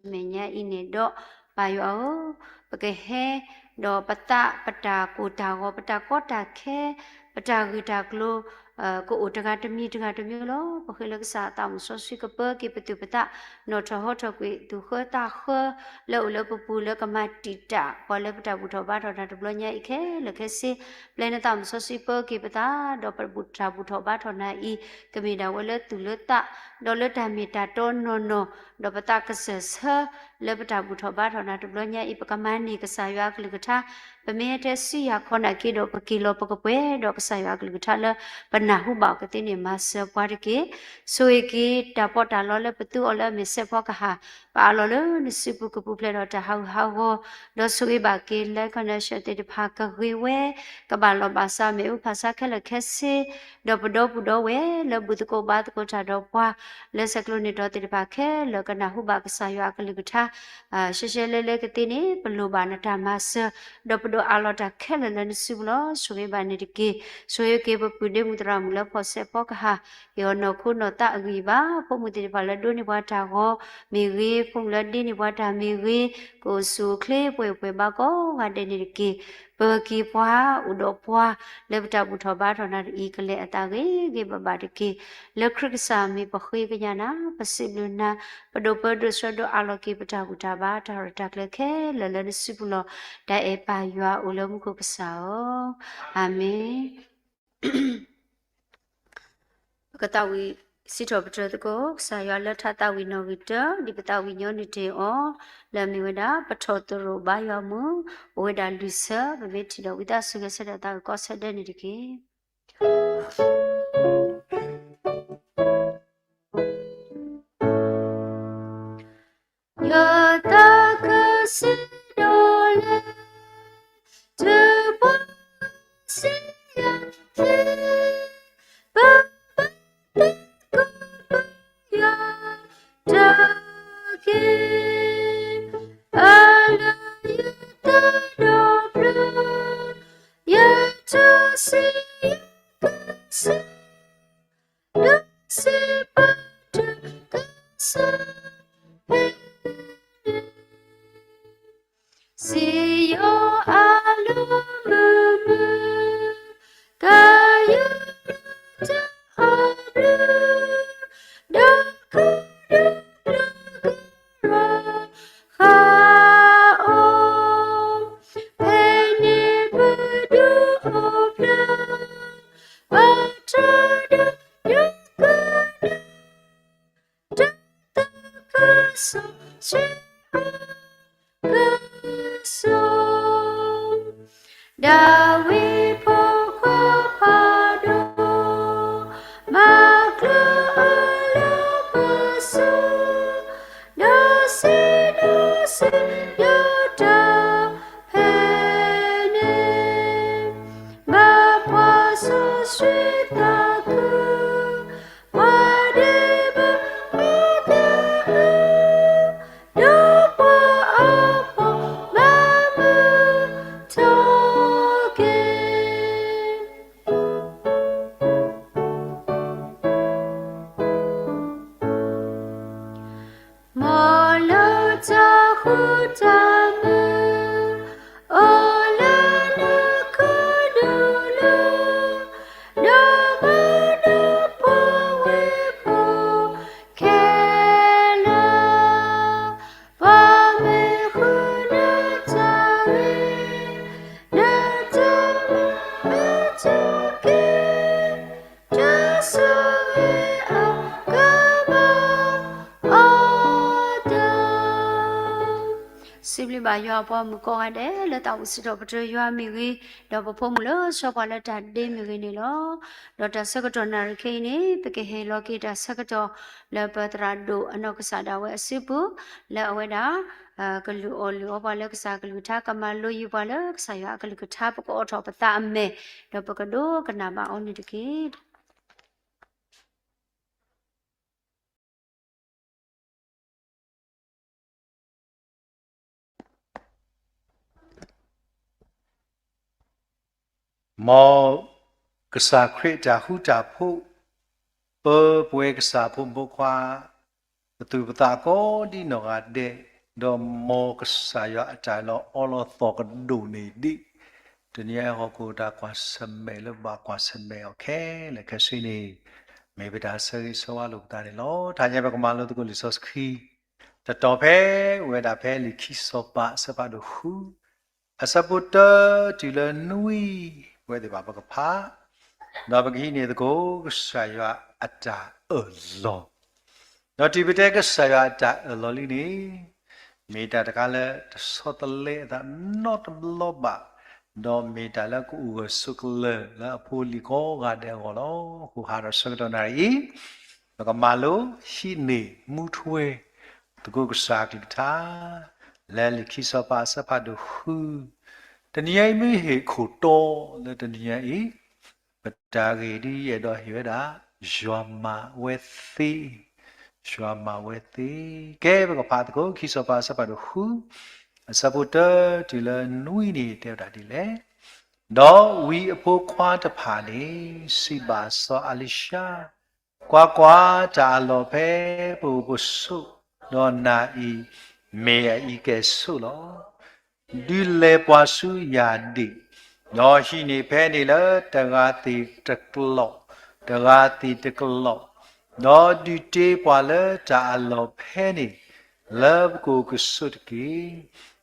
လၢတၢ်မဲာ်ညါအံၤန့ၣ်ဒီး ပၢ်ယွၤဧၢ, ပကဟဲ ဒီးပသးပတၢ်ကိၢ်တၢ်ဂီၤ ပတၢ်ကီတၢ်ခဲ ပတၢ်ဂ့ၢ်တၢ်ကျိၤ ကအိၣ်တဂၤတမံၤတဂၤတမံၤလီၤ. ပဃ့လၢကစၢ်သးမုၢ်စီဆှံကပၢက့ၤပသူၣ်ပသး နီၣ်ထီၣ်ဟီထီၣ်ကွံာ်သူၣ်ဃၢသးဃၢ လၢအိၣ်လၢပပူၤလၢကမၤတံာ်တာ် ပှၤလၢပတၢ်ဘူၣ်ထီၣ်ဘါထီၣ်တၢ်တဘျီညါအံၤခဲလၢာ်ခဲဆ့ ပျဲနသးမုၢ်စီဆှံပၢက့ၤပသး ဒီးပတၢ်ဘူၣ်ထီၣ်ဘါထီၣ်နၤအံၤ ကမ့ၢ်ဒၣ်ဝဲလၢသူၣ်လၢသး ဒီးလၢတၢ်မ့ၢ်တၢ်တီနီၢ်နီၢ် ဒီးပသးကစၢၢ်ဆၢ လၢပတၢ်ဘူၣ်ထီၣ်ဘါထီၣ်နၤတဘျီညါအံၤ ပကမၤန့ၢ်ကစၢ်ယွၤအကလုၢ်ကထါ ပမ့ၢ်ဟဲထဲဆူယၤခီနာ်က့ဒီး ပက့ၤလီၤပကပှဲၤဒီးကစၢ်ယွၤအကလုၢ်ကထါလၢ ပနၢ်ဟူဘၣ်အီၤကသ့န့ၣ် မၤစၢၤပှၤတက့ၢ်. ဆိၣ်ဂ့ၤက့ၤတၢ်ပီးတၢ်လီလၢပသူအီၤလၢအမ့ၢ်စဲးဖီကဟၣ် ပအးလီၤလၢနစုပူၤကပူၤဖျဲးဒီးတၢ်ဟးဂူာ်ဟးဂီၤ ဒီးဆိၣ်ဂ့ၤဘၣ်က့ၤလၢ connection သ့ၣ်တဖၣ်ကဂ့ၤဝဲ ကဘၣ်လီၢ်ဘၣ်စးမ့ၣ်အူဖးဆါခဲလၢာ်ခဲဆ့ ဒီးပဒီပုၢ်ဒီဝဲၢ်လၢဘူၣ်သကိးဘါသကိးတၢ်ဒီးပှၤ လၢဆဲးကျိးန့ၢ်ဒီးသ့ၣ်တဖၣ်ခဲလၢာ် ကနၢ်ဟူဘၣ်ကစၢ်ယွၤအကလုၢ်ကထါ ရှဲရှဲလဲလဲကသ့န့ၣ် ပလိၣ်ဘၣ်နတၢ်မၤစၢၤ ဒီးပဒိးအးလီၤတၢ်ခဲလၢာ်လၢနစုပူၤလီၤ. ဆိၣ်ဂ့ၤဘၣ်န့ၣ်တက့ၢ်. ဆိၣ်ဂ့ၤက့ၤပပုၢ်ဒ့မုၣ်သရၣ်မုၣ်လၢဖီၣ်စဲးဖီကဟၣ် ဟ့ၣ်အီၤနီၢ်ခိနီၢ်သးအဂံၢ်အဘါ ဖိမုၣ်သ့ၣ်တဖၣ်လၢဒိးန့ၢ်ပှၤတၢ်ဂီၤမ့ၢ်ဂ့ၤ ဖိမုၣ်လၢဒ့န့ၢ်ပှၤတၢ်မ့ၢ်ဂ့ၤ ကအိၣ်ဆူၣ်အိၣ်ချ့ပှဲၤပှဲၤဘါကိးဂၤဒဲးန့ၣ်တက့ၢ်. ပၢၤက့ၤပှၤ အိၣ်ဒီးပှၤ လၢပတၢ်ဘူၣ်ထီၣ်ဘါထီၣ်နၤအံၤ ကလဲၤအသးဂ့ၤဂ့ၤဘၣ်ဘၣ်တက့ၢ်. လၢခရံာ်ကစၢ်မံၤပဃ့ကညးနၤ ပစံးဘျုးနၤ ပဒိးပၢဒိးဆှၢဒိးအးလီၤက့ၤပတၢ်ဘူၣ်တၢ်ဘါတၢ်ရဲၣ်တၢ်ကျဲၤခဲလၢာ်လၢနစုပူၤလီၤ. တၢ်အဲၣ်ပၢ်ယွၤအိၣ်လၢမူခိၣ်ကစၢ်ဧၢ, အၤမ့ၣ်. ပကသးဝံၣ်စံးထီၣ်ပတြၢၤသကိး ကစၢ်ယွၤလၢထးသးဝံၣ်နီၣ်ဂံၢ်တၢ ဒ်ပသးဝံၣ်ညီနုၢ်တ့ၢ်အီၤ လၢအမ့ၢ်ဝဲဒၣ် ပထီၣ်သရိာ်ဘါယွၤမုၢ် အိၣ်ဝဲဒၣ်လွံၢ်ဆၢ ပမ့ၢ်ထံၣ်ဒီးဝံသးစူၤဂဲၤဆၢထၢၣ်သးဝံၣ်ကီးဆၢဒဲးန့ၣ်တက့ၢ်. ယသးခုစံးဒိၣ်လၢ တပှၢ်စံယၤသ့, ပဘၣ်သကိးပယွၤတၢ်က့ၤ, အလၢယသးဒီဖျၢၣ်, ယထံၣ်စံယၤကစၢ် ဒိးစံးဘျုးတၢ်ကစၢ် စံယိၤအလီၢ်မုာ်မုာ်, ကယဲၢ်တၢ်အဘျုး, ဒီးကဒိးဘျုးကရၢဃာ်အီၤ, ဖဲန့ၣ်ပဒုးအိၣ်ဖျါ ဘၣ်တၢ်ဒီးယကဒုး တၢ်သးခုစီဆှံအကစၢ်, ဒၤဝံးဖိခွါဖးဒိၣ်, မၤကျၢၤအီၤလၢပစိၤ, ဒီးစံးဒီးစံးယိၤတၢ်ဖဲန့ၣ်, ဘၣ်ပှၤစီဆှံသးခု ပှၤဒဲးဘးအသးအုး, ဒီးပှၤအပှၤမၤမုာ်ထီၣ်က့ၤ မ်လၢတၢ်ဃူတၢ်မုာ် အိၣ်လၢနခိၣ်နူာ်လၢ နမၤနၢၤပှၤဝဲၢ်ဖိခဲလၢာ်, ပှၤမ့ၢ်ဃုနတၢ်ဂ့ၤ နတၢ်မၤအါထီၣ်က့ၤ တၢ်ဆိၣ်ဂ့ၤအကမၤအီၤတၢ် စံးဘျုးဘၣ်ယွၤအပှၤမုၣ်ကိးဂၤဒဲး လၢသးအိၣ်စံးထီၣ်ပတြၢၤယွၤမ့ၢ်ဂ့ၤ, ဒီးပဖိမုၣ်လၢဆှၢပှၤလၢတၢ်ဒ့မ့ၢ်ဂ့ၤန့ၣ်လီၤ. ဒီးတၢ်ဆၢကတီၢ်နၣ်ရံၣ်ခဲအံၤန့ၣ် ပကဟ့ၣ်လီၤက့ၤတၢ်ဆၢကတီၢ် လၢပသရၣ်ဒိၣ်အနီၢ်ကစၢ်ဒၣ်ဝဲအစုပူၤ, လၢအဝဲဒၣ် ကလုၢ်အီၣ်လုၢ်အီပှၤလၢကစၢ်အကလုၢ်ကထါ, ကမၤလိယုာ်ပှၤလၢကစၢ်ယွၤအကလုၢ်ကထါ, ပကအီၣ်ထီၣ်ပသးအမဲာ်, ဒီးပကဒိကနၣ်ဘၣ်အီၤန့ၣ်တက့ၢ်. မ်ကစၢ်ခရံာ်အတၢ်ဃူတၢ်ဖိး ပၢပဝဲကစၢ်ဖိမုၣ်ဖိခွါ ပသူၣ်ပသးကိးဒ်နီၢ်ဂၤဒဲး ဒီးမ်ကစၢ်ယွၤအတၢ်အၢၣ်လီၤအီလီၤသီၣ်ကဒိၣ်န့ၢ်ဒံး, တနံၤအံၤဟီၣ်ခိၣ်တၢ်ကွၢ်ဆၢၣ်မဲာ်လၢဘၣ်ကွၢ်ဆၢၣ်မဲာ်အီၤခဲလၢာ်ခဲဆ့န့ၣ်, မ့ၢ်ပတၢ်ဆၢဂ့ၤဆၢဝါလိာ်ပသးန့ၣ်လီၤ. တဟါညါပကမၤလိသကိးလံာ်စီဆှံ တတီၤဖဲ အိၣ်ဝဲဒၣ်ဖဲလံာ်ခံစီၤပၤအဆၢဖးဒိၣ်ဃု အဆၢဖိတၢတုၤလၢနွံ, ပဝဲသ့ၣ်တဖၣ်ပကဖး, ဒီးပကဟံးန့ၢ်သကိးကစၢ်ယွၤအတၢ်အၢၣ်လီၤ, ဒီးတုၤပတဲကစၢ်ယွၤအတၢ်အၢၣ်လီၤလံန့ၣ်, မ့ၢ်တၢ်တခါလၢတဆီတလဲအသးနီတဘျီဘၣ်, ဒီးမ့ၢ်တၢ်လၢကအိၣ်ဂၢၢ်ဆိးကလၢာ်လၢအဖိအလံၤကိးဂၤဒဲးအဂီၢ်လီၤ. အဃိဟါဒီးဆၢကတီၢ်နၣ်ရံၣ်အံၤ, ပကမၤလိဟံးန့ၢ်မူထွဲ သကိးကစၢ်အကလုၢ်ကထါ လၢလံာ်ခံစီၤပၤအဆၢဖးဒိၣ်ဃု, တနံၤအံၤမ့ၢ်ဟ့ၣ်ခိၣ်တီလၢတနံၤအံၤ, ပတၢ်ဂ့ၢ်ဒ်အံၤအဲၣ်ဒိးဟ့ၣ်ဝဲဒၣ် ယွၤမၤဝဲသ့, ယွၤမၤဝဲသ့, ကဲပကဖးသကိး ခံစီၤပၤအဆၢဖးဒိၣ်ဃု, အဆၢဖိတၢတုၤလၢနွံန့ၣ်တဲဝဲဒၣ်ဒ်လဲၣ်, ဒီးဝံအဖိခွါတဖၣ်န့ၣ် စံးဘၣ်စီၤအၤလံၤၡါ, ကွၢ်ကွၢ်, တၢ်အလီၢ်ဖဲပအိၣ်ပဆိးဒီးနၤအံၤ, မ့ၢ်အအံၤကဲၣ်ဆိးလီၤ. ဒုးလဲၤပှၤဆူယၢ်ဒ့ၣ်, ဒီးဟံးန့ၢ်ဖဲန့ၣ်လၢတဂၤသ့ၣ်တကလီၢ်, တဂၤသ့ၣ်တကလီၢ်, ဒီးဒုးတ့ပှၤလၢတၢ်အလီၢ်ဖဲန့ၣ်, လၢပကအိၣ်ကဆိးတက့ၢ်.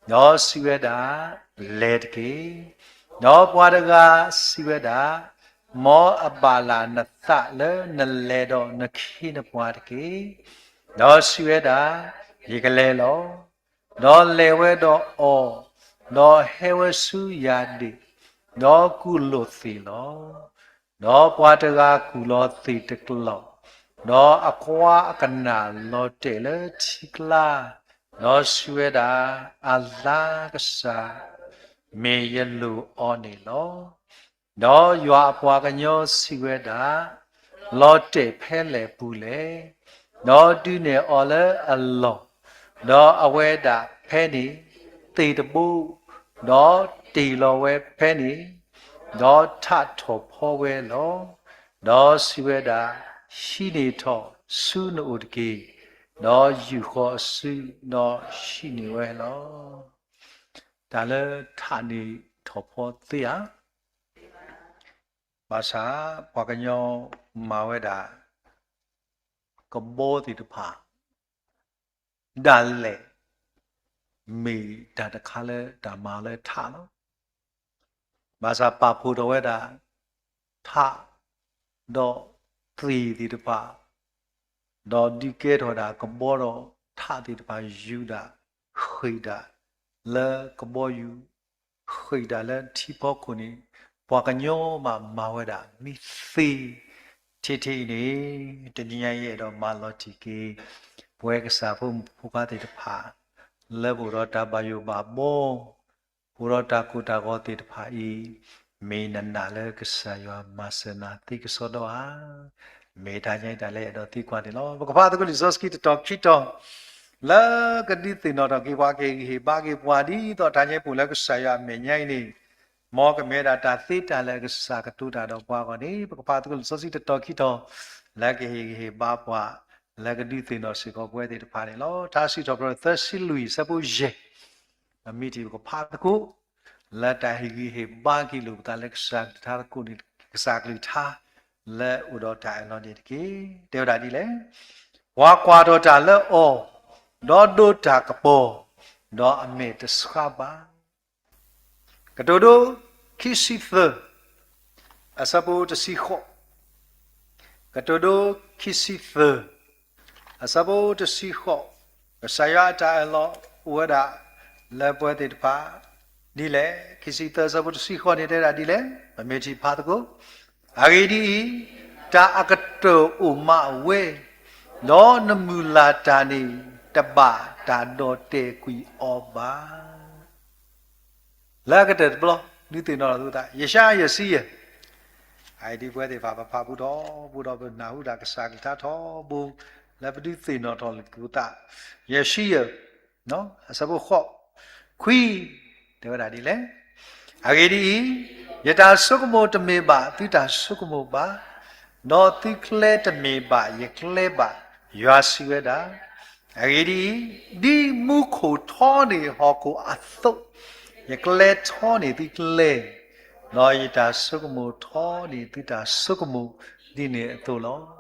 ဒီးစံးဝဲဒၣ်, လဲၤတက့ၢ်. ဒီးပှၤတဂၤစံးဝဲဒၣ်, မ်အဘၣ်လၢ်နသးလၢနလဲၤဒီးနခ့နပှၤတက့ၢ်. ဒီးစံးဝဲဒၣ်, ယကလဲၤလီၤ. ဒီးလဲၤဝဲဒီးအီၤ, ဒီးဟဲဝဲဆူယၢ်ဒ့ၣ်, ဒီးကူၣ်လိာ်သ့ၣ်လီၤ. ဒီးပှၤတဂၤကူၣ်လီၤသ့ၣ်တကလီၢ်, ဒီးအကွါအကနၣ်လီၤတဲာ်လၢထံကျါ, ဒီးစံးဝဲဒၣ်, အလါကစၢ်, မ့ၢ်ယလိၣ်အီၤန့ၣ်လီၤ. ဒီးယွၤအပှၤကညီစံးဝဲဒၣ်, လီၤတဲာ်ဖဲလဲၣ်ပူၤလဲၣ်. ဒီးဒုးနဲၣ်အီၤလၢအလီၢ်, ဒီးအဝဲဒၣ်ဖဲန့ၣ်သ့ၣ်တဘိ, ဒီးတ့ၢ်လီၤဝဲဖဲန့ၣ်, ဒီးထးထီၣ်ဖီဝဲလီၤ. ဒီးစံးဝဲဒၣ်, ဟံးန့ၢ်ထီၣ်ဆူနအိၣ်တက့ၢ်. ဒီးယူာ်ဃီၤအစု, ဒီးဟံးန့ၢ်ဝဲလီၤ. တၢ်လၢထးန့ၢ်ထီၣ်ဖီသ့ဧါ. ဘၣ်ဆၣ်ပှၤကညီမၤဝဲဒၣ် ကဘီသ့ၣ်တဖၣ် ဒၣ်လဲာ် မ့ၢ်တၢ်တခါလၢတၢ်မၤလၢထးလီၤ. ဘၣ်ဆၣ်ပာ်ဖှိၣ်ထီၣ်ဝဲဒၣ် ထး ဒီးသ့ၣ်သ့ၣ်တဖၣ်, ဒီးဒုးကဲထီၣ်ဒၣ်ကဘီဒီးထးသ့ၣ်တဖၣ် ယူၤဒၣ် ဃ့ၢ်ဒၣ် လၢကဘီယူၤ ဃ့ၢ်ဒၣ်လၢထံဖီခိၣ်န့ၣ်, ပှၤကညီဘၣ်မၤဝဲဒၣ်မ့ၢ်သ့. ထဲထဲအံၤန့ၣ် တနံၤညါအံၤအဲၣ်ဒိးမၤလီၤတံၢ်က့ၤ ပဝဲကစၢ်ဖိမုၣ်ဖိခွါသ့ၣ်တဖၣ် လၢပအိၣ်ဒီးတၢ်ဘၣ်ယိၣ်ဘၣ်ဘီ ပအိၣ်ဒီးတၢ်ကိၢ်တၢ်ဂီၤသ့ၣ်တဖၣ်အံၤ, မ့ၢ်နနာ်လၢကစၢ်ယွၤမၤစၢၤနၤသ့ကစီဒီဧါ. မ့ၢ်တၢ်ညါအံၤတၢ်လၢအဲၣ်ဒိးသံကွၢ်န့ၣ်လီၤ. ပကဖးသကိးလံာ်စီဆှံတတီၤခံတီၤ လၢကဒုးသ့ၣ်နီၣ်ထီၣ်က့ၤပှၤ ကဟ့ၣ်ဂံၢ်ဟ့ၣ်ဘါက့ၤပှၤ ဒ်သိးတၢ်ညါပူၤလၢကစၢ်ယွၤအမဲာ်ညါအံၤန့ၣ်, မ်ကမ့ၢ်ဝဲဒၣ်တၢ်သ့တၢ်လၢာ်အကစၢ်ကတိၤတၢ်ဒီးပှၤအဂီၢ်န့ၣ်, ပကဖးသကိးလံာ်စီဆှံတတီၤခံတီၤ လၢကဟ့ၣ်ဂံၢ်ဟ့ၣ်ဘါပှၤ လၢကဒုးသ့ၣ်နီၣ်စ့ၢ်ကီးပဝဲသ့ၣ်တဖၣ်န့ၣ်လီၤ. ထါစံးထီၣ်ပတြၢၤသၢဆံလွံၢ် အဆၢဖိယဲၢ်, မ့ၢ်တံၢ်ပကဖးသကိး လၢတၢ်ဟ့ၣ်ဂံၢ်ဟ့ၣ်ဘါက့ၤလိာ်ပသးလၢကစၢ်ကလုၢ်ကထါသကိးန့ၣ်, ကစၢ်ကလုၢ်ကထါ လၢအိၣ်ဒီးတၢ်အၢၣ်လီၤန့ၣ်တက့ၢ်. တဲဝဲဒၣ်ဒ်လဲၣ်, ပှၤကွၢ်ထီၣ်တၢ်လၢအီၤ, ဒီးဒိးတၢ်ကပီၤ, ဒီးအမဲာ်တဆှးဘၣ်. ကတိၤဒိ ခံဆံသၢ, အဆၢဖိတဆံဃိး, ကတိၤဒိ ခံဆံသၢ, အဆၢဖိတဆံဃိး, ကစၢ်ယွၤအတၢ်အၢၣ်လီၤအိၣ်ဝဲဒၣ် လၢပဝဲသ့ၣ်တဖၣ် ဒ်လဲၣ်. ခံဆံသၢ အဆၢဖိတဆံဃိးန့ၣ်တဲဒၣ်ဒ်လဲၣ်, ပမ့ၢ်ထံၣ်ဖးသကိး, အဂ့ၢ်ဒ်အံၤ, တၢ်အကတၢၢ်အိၣ်မးဝဲ, ဒီးနမုၢ်လၢ်တၢ်န့ၣ် တဘၣ်တၢ်ဒီၣ်တဲာ်ကွံာ်အီၤဘၣ်. လၢအကတၢၢ်တဘျီ ဒုးသ့ၣ်နီၣ်ထီၣ်သး ယၡါယၤ ယဲၢ်ဆံယဲၢ်, အအံၤဒ်ပဝဲသ့ၣ်တဖၣ် ပဖးဘူးထီၣ်ဘူးဒီး ပနၢ်ဟူဒၣ်ကစၢ်ကလုၢ်ကထါထီဘိ လၢပဒုးသ့ၣ်နီၣ်ထီၣ်လိာ်ပသး, ယဲၢ်ဆံယဲၢ်, အဆၢဖိဃိး, ခွံ, တဲဝဲဒၣ်ဒ်လဲၣ်, အဂ့ၢ်ဒ်အံၤ, ယတၢ်ဆိကမိၣ်တမ့ၢ်ဘၣ်သုတၢ်ဆိကမိၣ်ဘၣ်, ဒီးသုကျဲတမ့ၢ်ဘၣ်ယကျဲဘၣ်, ယွၤစံးဝဲဒၣ်. အဂ့ၢ်ဒ်အံၤ, ဒ်မူခိၣ်ထီန့ၢ်ဟီၣ်ခိၣ်အသိး, ယကျဲထီန့ၢ်သုကျဲ, ဒီးယတၢ်ဆိကမိၣ်ထီန့ၢ်သုတၢ်ဆိကမိၣ်ဒ်န့ၣ်အသိးလီၤ.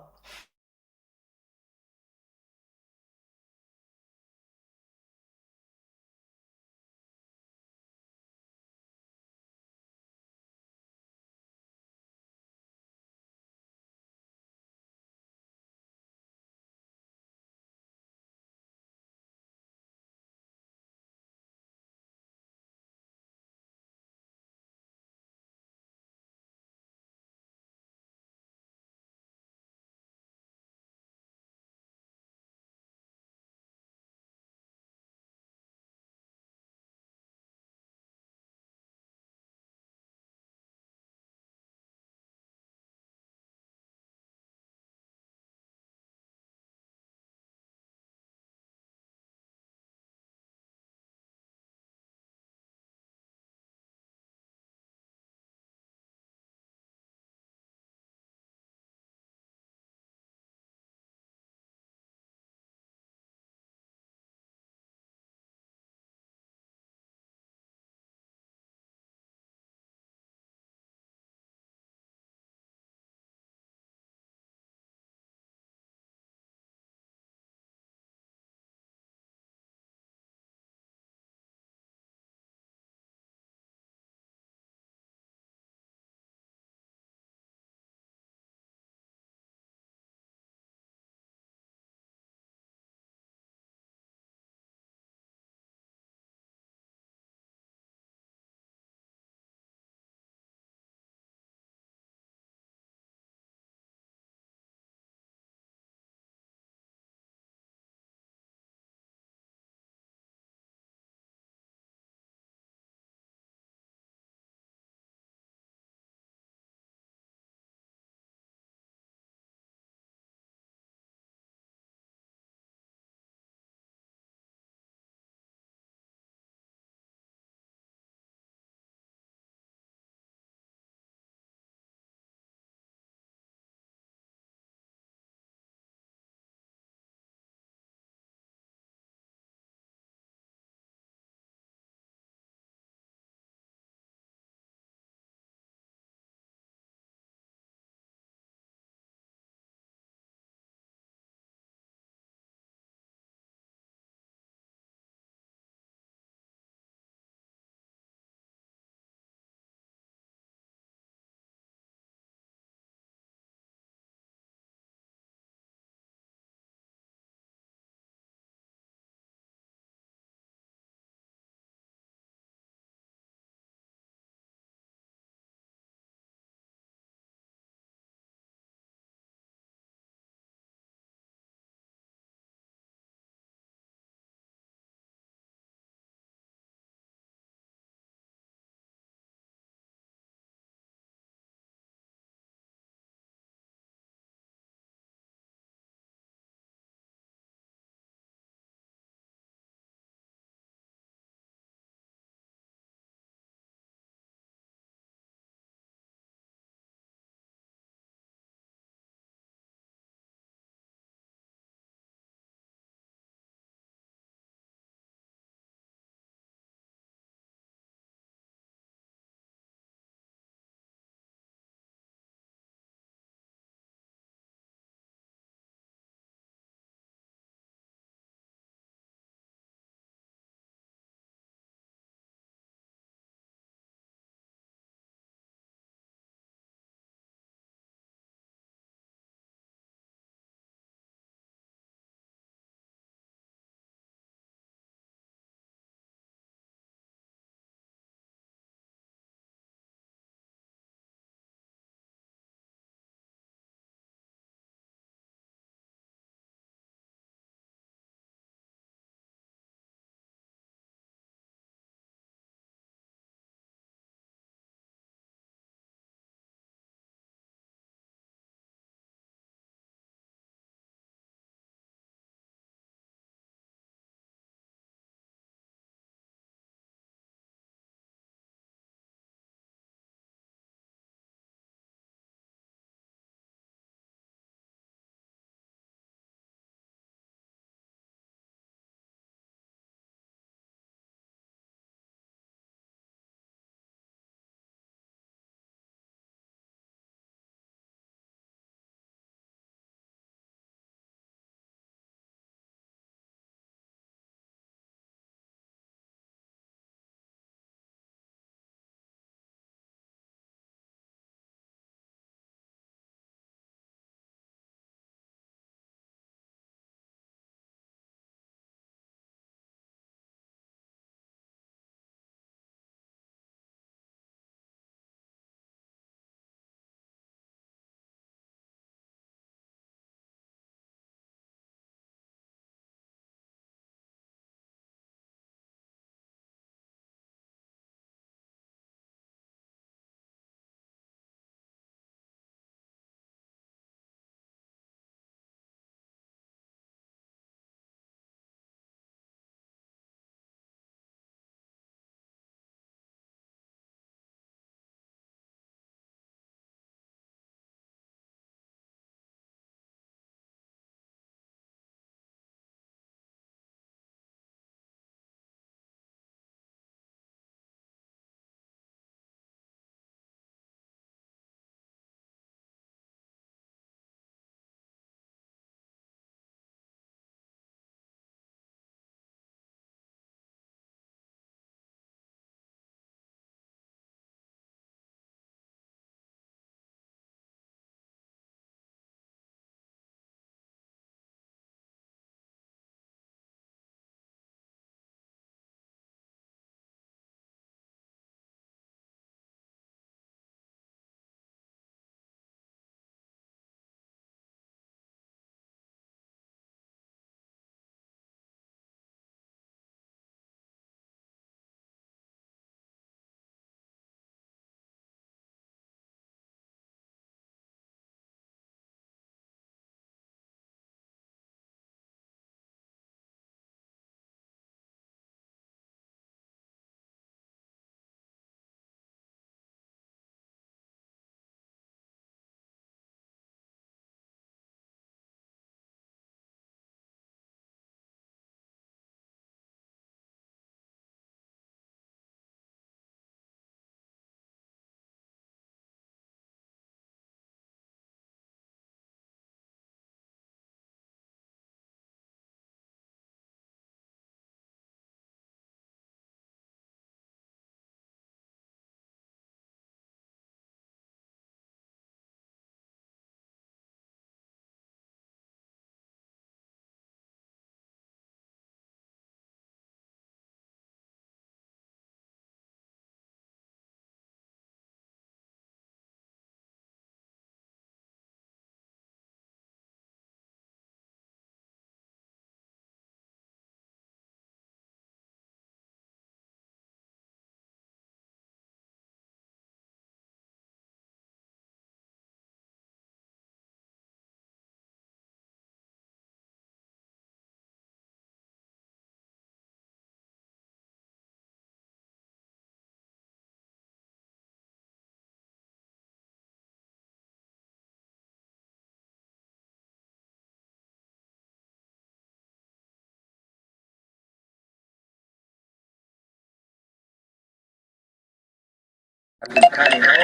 တခါန့ၣ်လီ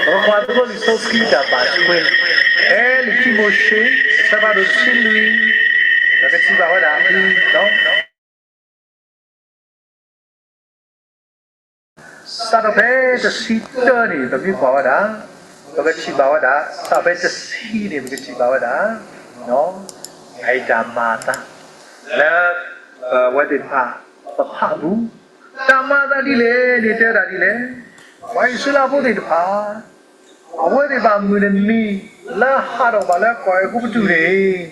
ၤ. ပကကွၢ်သကိးလံာ်စီဆှံတၢ်ဘၣ်ထွဲ ဖဲလံာ်ခံမိၤၡ့ အဆၢဖးဒိၣ်တဆံလွံၢ်, ပကထံၣ်ဘၣ်ဝဲဒၣ်အံၤ, စးထီၣ်ဖဲတဆံတၢန့ၣ် ပမ့ၢ်ကွၢ်ဝဲဒၣ်, ပကထံၣ်ဘၣ်ဝဲဒၣ်, စးထီၣ်ဖဲတဆံန့ၣ် ပကထံၣ်ဘၣ်ဝဲဒၣ် အအံၤတၢ်မၤအသး လၢ ပဝဲသ့ၣ်တဖၣ် ပဖးပူၤ, တၢ်မၤအသးဒ်လဲၣ်န့ၣ် တဲဝဲဒၣ်ဒ်လဲၣ်, ပှၤအံၣ်စရ့လးဖိသ့ၣ်တဖၣ် အဝဲသ့ၣ်ဘၣ်မုၢ်တနံၤ လၢဟးထီၣ်ဘၣ်လၢကီၢ်အဲၤကူပတူးန့ၣ်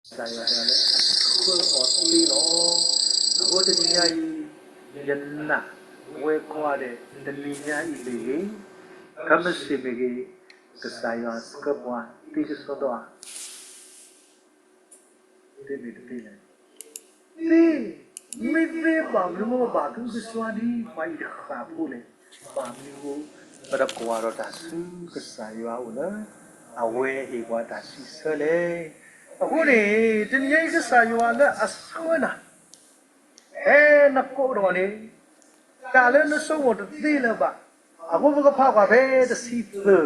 ကစၢ်ယွၤတဂၤလၢအဆှၢအီၤသ့လီၤ. အဃိတနံၤညါအံၤ ယနာ်ဝဲကိးဂၤဒဲး တနံၤညါအံၤမ့ၢ်ဂ့ၤ, ခဲမုၢ်ဆ့ၣ်မ့ၢ်ဂ့ၤ, ကစၢ်ယွၤဆှၢပှၤသ့ကစီဒီဧါ သ့မ့ၢ်တသ့လဲၣ်. သ့, မ့ၢ်သ့ဘၣ်မနုၤအဃိ ဘၣ်ကဟုကစွါဒ်ပှၤအံၤတဃၣ်ဖိလဲၣ်. ဘၣ်မနုၤအဃိ ပတကွၢ်ထီၣ်တၢ်ဆူကစၢ်ယွၤအအိၣ်လၢ အဝဲဟ့ၣ်ပှၤတၢ်စံးဆၢလဲၣ်. အဃိန့ၣ် တနံၤအံၤကစၢ်ယွၤလၢအဆှၢနၤ ဖဲနကိးထီၣ်န့ၣ် တၢ်လၢနဆိကမိၣ်တသ့လၢၤဘၣ်. အဃိပကဖးကွၢ်ဖဲတဆံသၢ,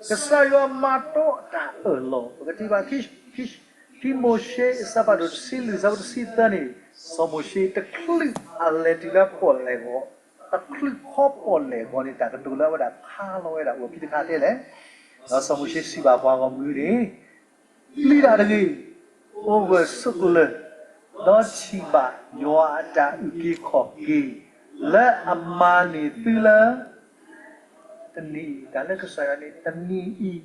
ကစၢ်ယွၤမၤတီအတၢ်အၢၣ်လီၤ, ပကထံၣ်ဘၣ်ခံ, ခံ, ခံ ခံမိၤၡ့ အဆၢဖးဒိၣ်တဆံလွံၢ် အဆၢဖိတဆံသၢန့ၣ်, စီၤမိၤၡ့တချုးအလဲၤတုၤလၢပီၣ်လဲၣ်ဂီၤ, တချုးခီပီၣ်လဲၣ်ဂီၤန့ၣ် တၢ်ကတိၤလၢအဝဲဒၣ်ဖးလီၤဝဲဒၣ်အိၣ်ဖဲတခါထဲလဲၣ်. ဒီးစီၤမိၤၡ့စံးဘၣ်ပှၤဂီၢ်မုၢ်န့ၣ်, ပျံၤတၢ်တဂ့ၤ, အိၣ်ဂၢၢ်ဆိးကျၢၤ, ဒီးထံၣ်ဘၣ်ယွၤအတၢ်အုၣ်က့ၤခီၣ်က့ၤ လၢအမၤန့ၢ်သုလၢ တနံၤအံၤ, တၢ်လၢကစၢ်ယွၤန့ၣ် တနံၤအံၤ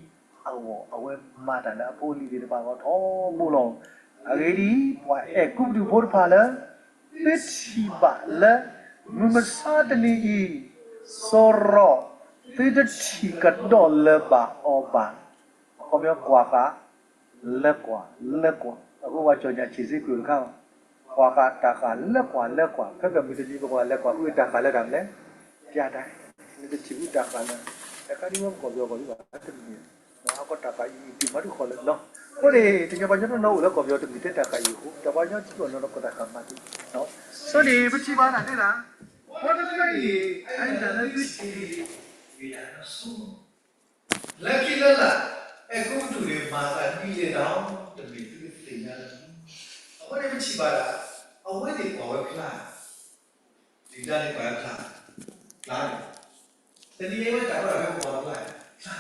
အဂီၢ် အဝဲမၤတၢ်လၢအဖိအလံၤသ့ၣ်တဖၣ်အဂီၢ်ထီဘိလီၤ. အဂ့ၢ်ဒ်အံၤ, ပှၤအဲၤကူပတူးဖိတဖၣ်လၢ သုထံၣ်ဘၣ်လၢ မုၢ်မဆါတနံၤအံၤ စီၤရိၤသုတထံၣ်ကဒီးလၢၤဘၣ်အီၤဘၣ်. အခီပညီ ကွၢ်ဃာ် လၢကွၢ် လၢကွၢ်, အဃိပှၤကၠီၣ်ညါဆံးစ့ၢ်ကီးတခါ, ကွၢ်ဃာ်တၢ်ဃာ်လၢကွၢ်လၢကွၢ်, ခဲကမုၢ်တနံၤပကွၢ်လၢကွၢ် အုၣ်တၢ်ဃာ်လၢတၢ်မနုၤလဲၣ်, ပျၤတၢ်, နတထံၣ်အုၣ်တၢ်ဃာ်လၢ, တခါဒ်ဝဲပကီၢ်ပယီၤကီၢ်ဒ်ဘၣ်တမံၤ, ဟးကီတၢ်ဃာ်အံၤအံၤတံၢ်မၤတခီလၢာ်လီၤ. အဃိန့ၣ် တညီပှၤကညီတနီၤအိၣ်လၢကီၢ်ပယီၤတမံၤတဲတၢ်ဃာ်အံၤအဃိ, တၢ်ပှၤကညီထံကီၢ်နီၤဒီးကီၢ်တၢ်ဃာ်မၤသ့, အဃိန့ၣ် ပထံၣ်ဘၣ်နၤသ့လၢ, ပှၤတဖုအံၤ အတၢ်လၢသုထံၣ်န့ၣ်, လၢခံလၢလာ်, အဲၤကူပတူးန့ၣ် မၤသးဒ်လဲၣ်ဒီး, တမ့ၢ်သုကသ့ၣ်ညါလၢၤ. အဃိန့ၣ်ပထံၣ်ဘၣ်ဒၣ်, အဝဲသ့ၣ်ကွၢ်ဝဲဖျါ, ဒုၣ်ဒါန့ၣ်ကွၢ်ဝဲဖျါ, ဖျါန့ၣ်, တနံၤအံၤဝဲတၢ်ကီတၢ်ခဲပကွၢ်ဖျါ, ဖျါ,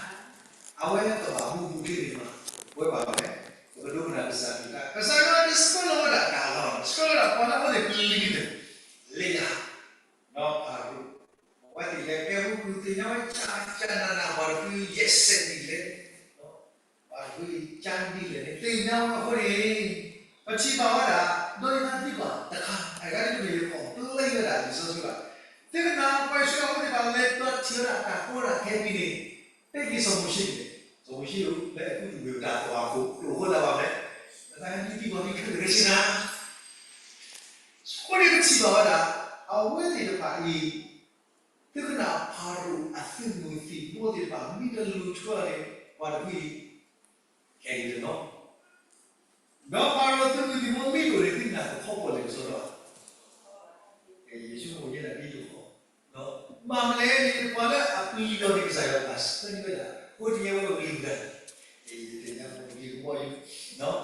အဝဲကဘၣ်မူမူခ့န့ၣ်မး, ဝဲဘၣ်ဝဲ, ပကဒိကနၣ်ကစၢ်ယွၤ, ကစၢ်ယွၤန့ၣ်ဆှၢလီၤဝဲဒၣ်တၢ်လီၤ, ဆှၢလီၤဝဲဒၣ်ပှၤလၢအဝဲသ့ၣ်ပျံၤန့ၣ်, လ့ယၤ ဒီးဖၤရိၤ, အဝဲသ့ၣ်လဲၤကဲပူၤကွံာ်သ့ၣ်ညါဝဲကၢ်ကၢ်နးနး ပှၤတဖုယဲၢ်ဆဲးဒ်လဲၣ်, ပှၤတဖုအံၤကၢ်ဒ်လဲၣ်န့ၣ် သ့ၣ်ညါဝဲအဃိန့ၣ်, ပထံၣ်ဘၣ်ဝဲဒၣ်, ဒီးယနာ်သံကွၢ်တခါ, အဂၤဒ်ပမ့ၢ် complain ဝဲဒၣ်လံာ်စီဆှံဘၣ်, သုကနၣ်ပှၤအံၣ်စရ့လးဖိသ့ၣ်တဖၣ်လဲၤဒီးထံၣ်ဝဲဒၣ်တၢ်ကီတၢ်ခဲဖဲန့ၣ်, တဲက့ၤစီၤမိၤၡ့န့ၣ်, စီၤမိၤၡ့ဧၢ, လၢအဲၤကူပတူးပတၢ်သွၣ်ခိၣ်ကျိၣ်ဖိသးဘၣ်မး, နသးဟဲနုာ်သံကွၢ်မ့ၢ်ခဲလၢာ်ခဲဆ့နၤ အဃိန့ၣ်ပထံၣ်ဘၣ်ဝဲဒၣ်, အဝဲသ့ၣ်တဖၣ်အံၤ, သုကနၣ်ဖၤရိၤအသုးမုၢ်သံၣ်ဘိသ့ၣ်တဖၣ် မ့ၢ်တလူၤထွဲအီၤန့ၣ်, ပှၤတဖုအံၤ, ခဲအံၤတနီၤ, ဒီးဖၤရိၤအသုးမုၢ်သံၣ်ဘိမ့ၢ်တအိၣ်န့ၣ် သုကနၣ်ကခီပီၣ်လဲၣ်ကစီဒီဘၣ် ယဆိကမိၣ်ယဲဒၣ်ဒ်တခီ, ဘၣ်မနုၤလဲၣ်န့ၣ် ပှၤလၢအပျံၤအီၤန့ၣ် ကစၢ်ယွၤဘၣ်ဆၢန့ၢ်ဝဲဒၣ်, အဃိတနံၤအံၤဝဲပပျံၤတၢ်, ယသ့ၣ်ညါပပျံၤကဘီယူ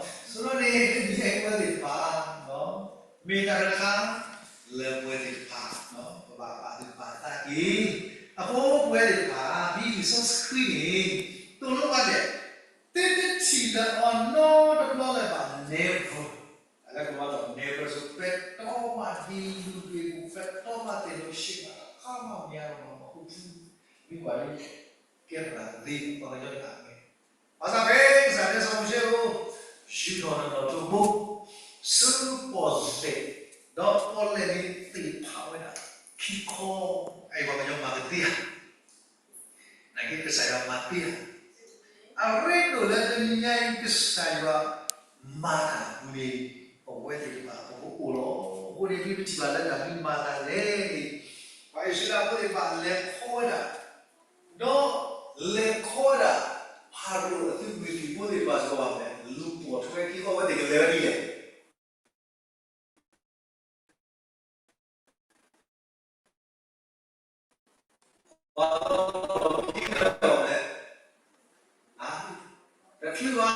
ၤ, ဆိုတော့န့ၣ် လၢနံၤအံၤပဝဲသ့ၣ်တဖၣ်, မ့ၢ်တၢ်တခါ, လၢပဝဲသ့ၣ်တဖၣ်, ပဘၣ်ပာ်သူၣ်ပာ်သးက့ၤ, အဃိပဝဲသ့ၣ်တဖၣ် ဒ်လံာ်စီဆှံန့ၣ်, သိၣ်လိပှၤဒဲး, သုတထံၣ်လၢၤအီၤနီတဘျီလၢၤဘၣ် never, တၢ်လၢကမၤလီၤ never ဆိ ပဲတြီမးဒ်လူၤဒွဲၣ်ပူၤ ပဲတြီမးသ့ၣ်လိၤဆံးမး တခါမးမ့ၢ်အလီၤမၤမၤခူသူၣ်, မ့ၢ်ပှၤဒ် ကဲပှၤသ့ပှၤကညီတဂၤမ့ၢ်, ဘၣ်ဆၣ်ဖဲကစၢ်တဲစီၤမိၤၡ့ဧၢ, ယူာ်ထီၣ်နနီၣ်ထိးဘိ, ဆူပီၣ်လဲၣ်, ဒီးပီၣ်လဲၣ်န့ၣ်သ့ၣ်ဖးဝဲဒၣ်, ခံခီ, အအံၤပှၤကညီမၤကသ့ဧါ နာ်က့ကစၢ်ယွၤမၤသ့ဧါ, အရ့ဒိၣ်လၢတနံၤညါအံၤ ကစၢ်ယွၤမၤတၢ်အပူၤန့ၣ်, ပဝဲသ့ၣ်တဖၣ်ပကအိၣ်လီၤ. အဃိန့ၣ် ဒ်ပထံၣ်ဘၣ်လၢတၢ်မနုၤမၤသးလဲၣ်န့ၣ်, ပှၤအံၣ်စရ့လးဖိသ့ၣ်တဖၣ်လဲၤခီဝဲဒၣ်, ဒီးလဲၤခီဝဲဒၣ်, ဖၤရိၤအသုးမုၢ်သံၣ်ဘိသ့ၣ်တဖၣ်စ့ၢ်ကီးဘၣ်မး လူၤပိာ်ထွဲခံခီ အဝဲသ့ၣ်ကလဲၤဝဲဒ်လဲၣ် ပှၤတချုးဘၣ်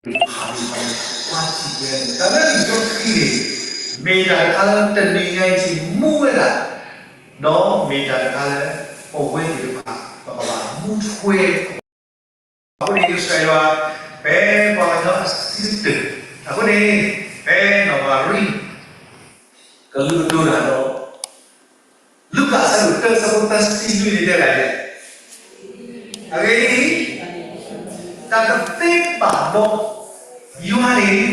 ဖးန့ၣ် ပှၤထံၣ်ဝဲန့ၣ် တၢ်လၢလံာ်စီဆှံန့ၣ် မ့ၢ်တၢ်တခါလၢတနံၤညါအံၤမူဝဲဒၣ်, ဒီးမ့ၢ်တၢ်တခါလၢ ပဝဲသ့ၣ်တဖၣ် ပကဘၣ်မူထွဲ အဃိန့ၣ် ကစၢ်ယွၤ ဖဲပှၤကညီအဆံးကတၢၢ်, အဃိန့ၣ် ဖဲနီၢ်မၤရံ ကလုၢ်ကတိၤတၢ်ဒီး လူၤကၣ်အဆၢဒိၣ်တၢ အဆၢဖိသၢဆံလွံၢ်န့ၣ်တဲဒၣ်လဲၣ်, အဂ့ၢ်ဒ်အံၤ, တၢ်တသ့ဘၣ်ဒီး ယွၤန့ၣ်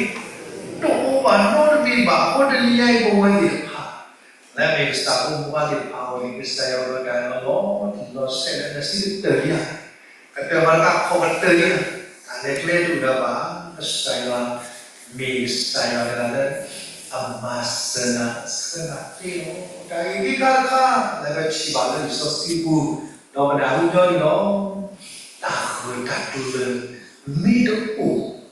တအိၣ်ဘၣ်နီတမံၤဘၣ်. အဃိတနံၤညါအံၤ ပဝဲသ့ၣ်တဖၣ် လၢမ့ၢ်ကစၢ်ဖိမုၣ်ဖိခွါသ့ၣ်တဖၣ်အဂီၢ်န့ၣ် ကစၢ်ယွၤကဒီးတၢ်လီၤလီၤဆီဆီလၢနဆံးကတၢၢ်လံဧါ, ကတၢၢ်မၤတခါခီၣ်ကတၢၢ်လံဧါ, တၢ်လဲၤကျဲတအိၣ်ဒီးဘၣ်, ကစၢ်ယွၤ မ့ၢ်ကစၢ်ယွၤတဂၤလၢ အမၤစၢၤနၤဆၢနၤသ့လီၤ. တၢ်ဂ့ၢ်ခံခါတခါ လၢပထံၣ်ဘၣ်လၢလံာ်စီဆှံပူၤ ဒီးပနၢ်ဟူညီန့ၣ်လီၤ. တၢ်ဂၢၢ်တၢ်ကျၢၤ မ့ၢ်တအိၣ်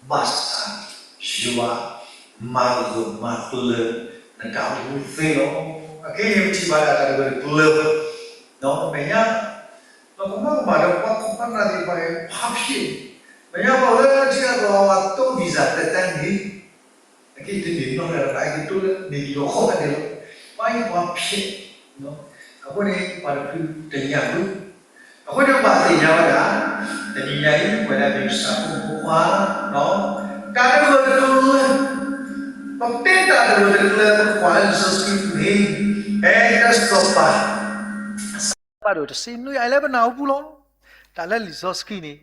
ဘၣ်ဆၣ် ယွၤမၤဂၢၢ်မၤကျၢၤ နတၢ်အိၣ်မူသ့လီၤ. အခဲအံၤန့ၣ် ပထံၣ်ဘၣ်ဒၣ်တၢ်တဂၢၢ်တကျၢၤ ဒီးမဲာ်ညါ ဒီးကမၣ်ကမၣ်ဒီးပှၤခိၣ်ပှၤနၢ်သ့ၣ်တဖၣ် ဖးဖျဲး, မဲာ်ညါပှၤလၢထံအကီၢ် အဝဲတိစၢၤ သက်တမ်းန့ၣ် အက့ၤတန့ၢ်နီတဂၤ အက့ၤတိလၢန့ၣ်လီၤ ဃီဖဲန့ၣ်လီၤ. ပှၤအံၤပှၤဖျဲး, အဃိန့ၣ် ပှၤတဖုတညၣ်ဘၣ်. အဃိန့ၣ် ပဘၣ်သ့ၣ်ညါဝဲဒၣ် တနံၤညါအံၤ ပဝဲဒၣ်မ့ၢ်ကစၢ်ဖိမုၣ်ဖိခွါ တၢ်တဂၢၢ်တကျၢၤ, ပတဲတၢ်တဂၢၢ်တကျၢၤ ပကွၢ်လၢလံာ်စီဆှံပူၤန့ၣ် ဖဲတၢစီၤပၤ အဆၢဖးဒိၣ်တဆံနွံ အလၢပနၢ်ဟူပူၤလီၤ. တၢ်လၢလံာ်စီဆှံန့ၣ်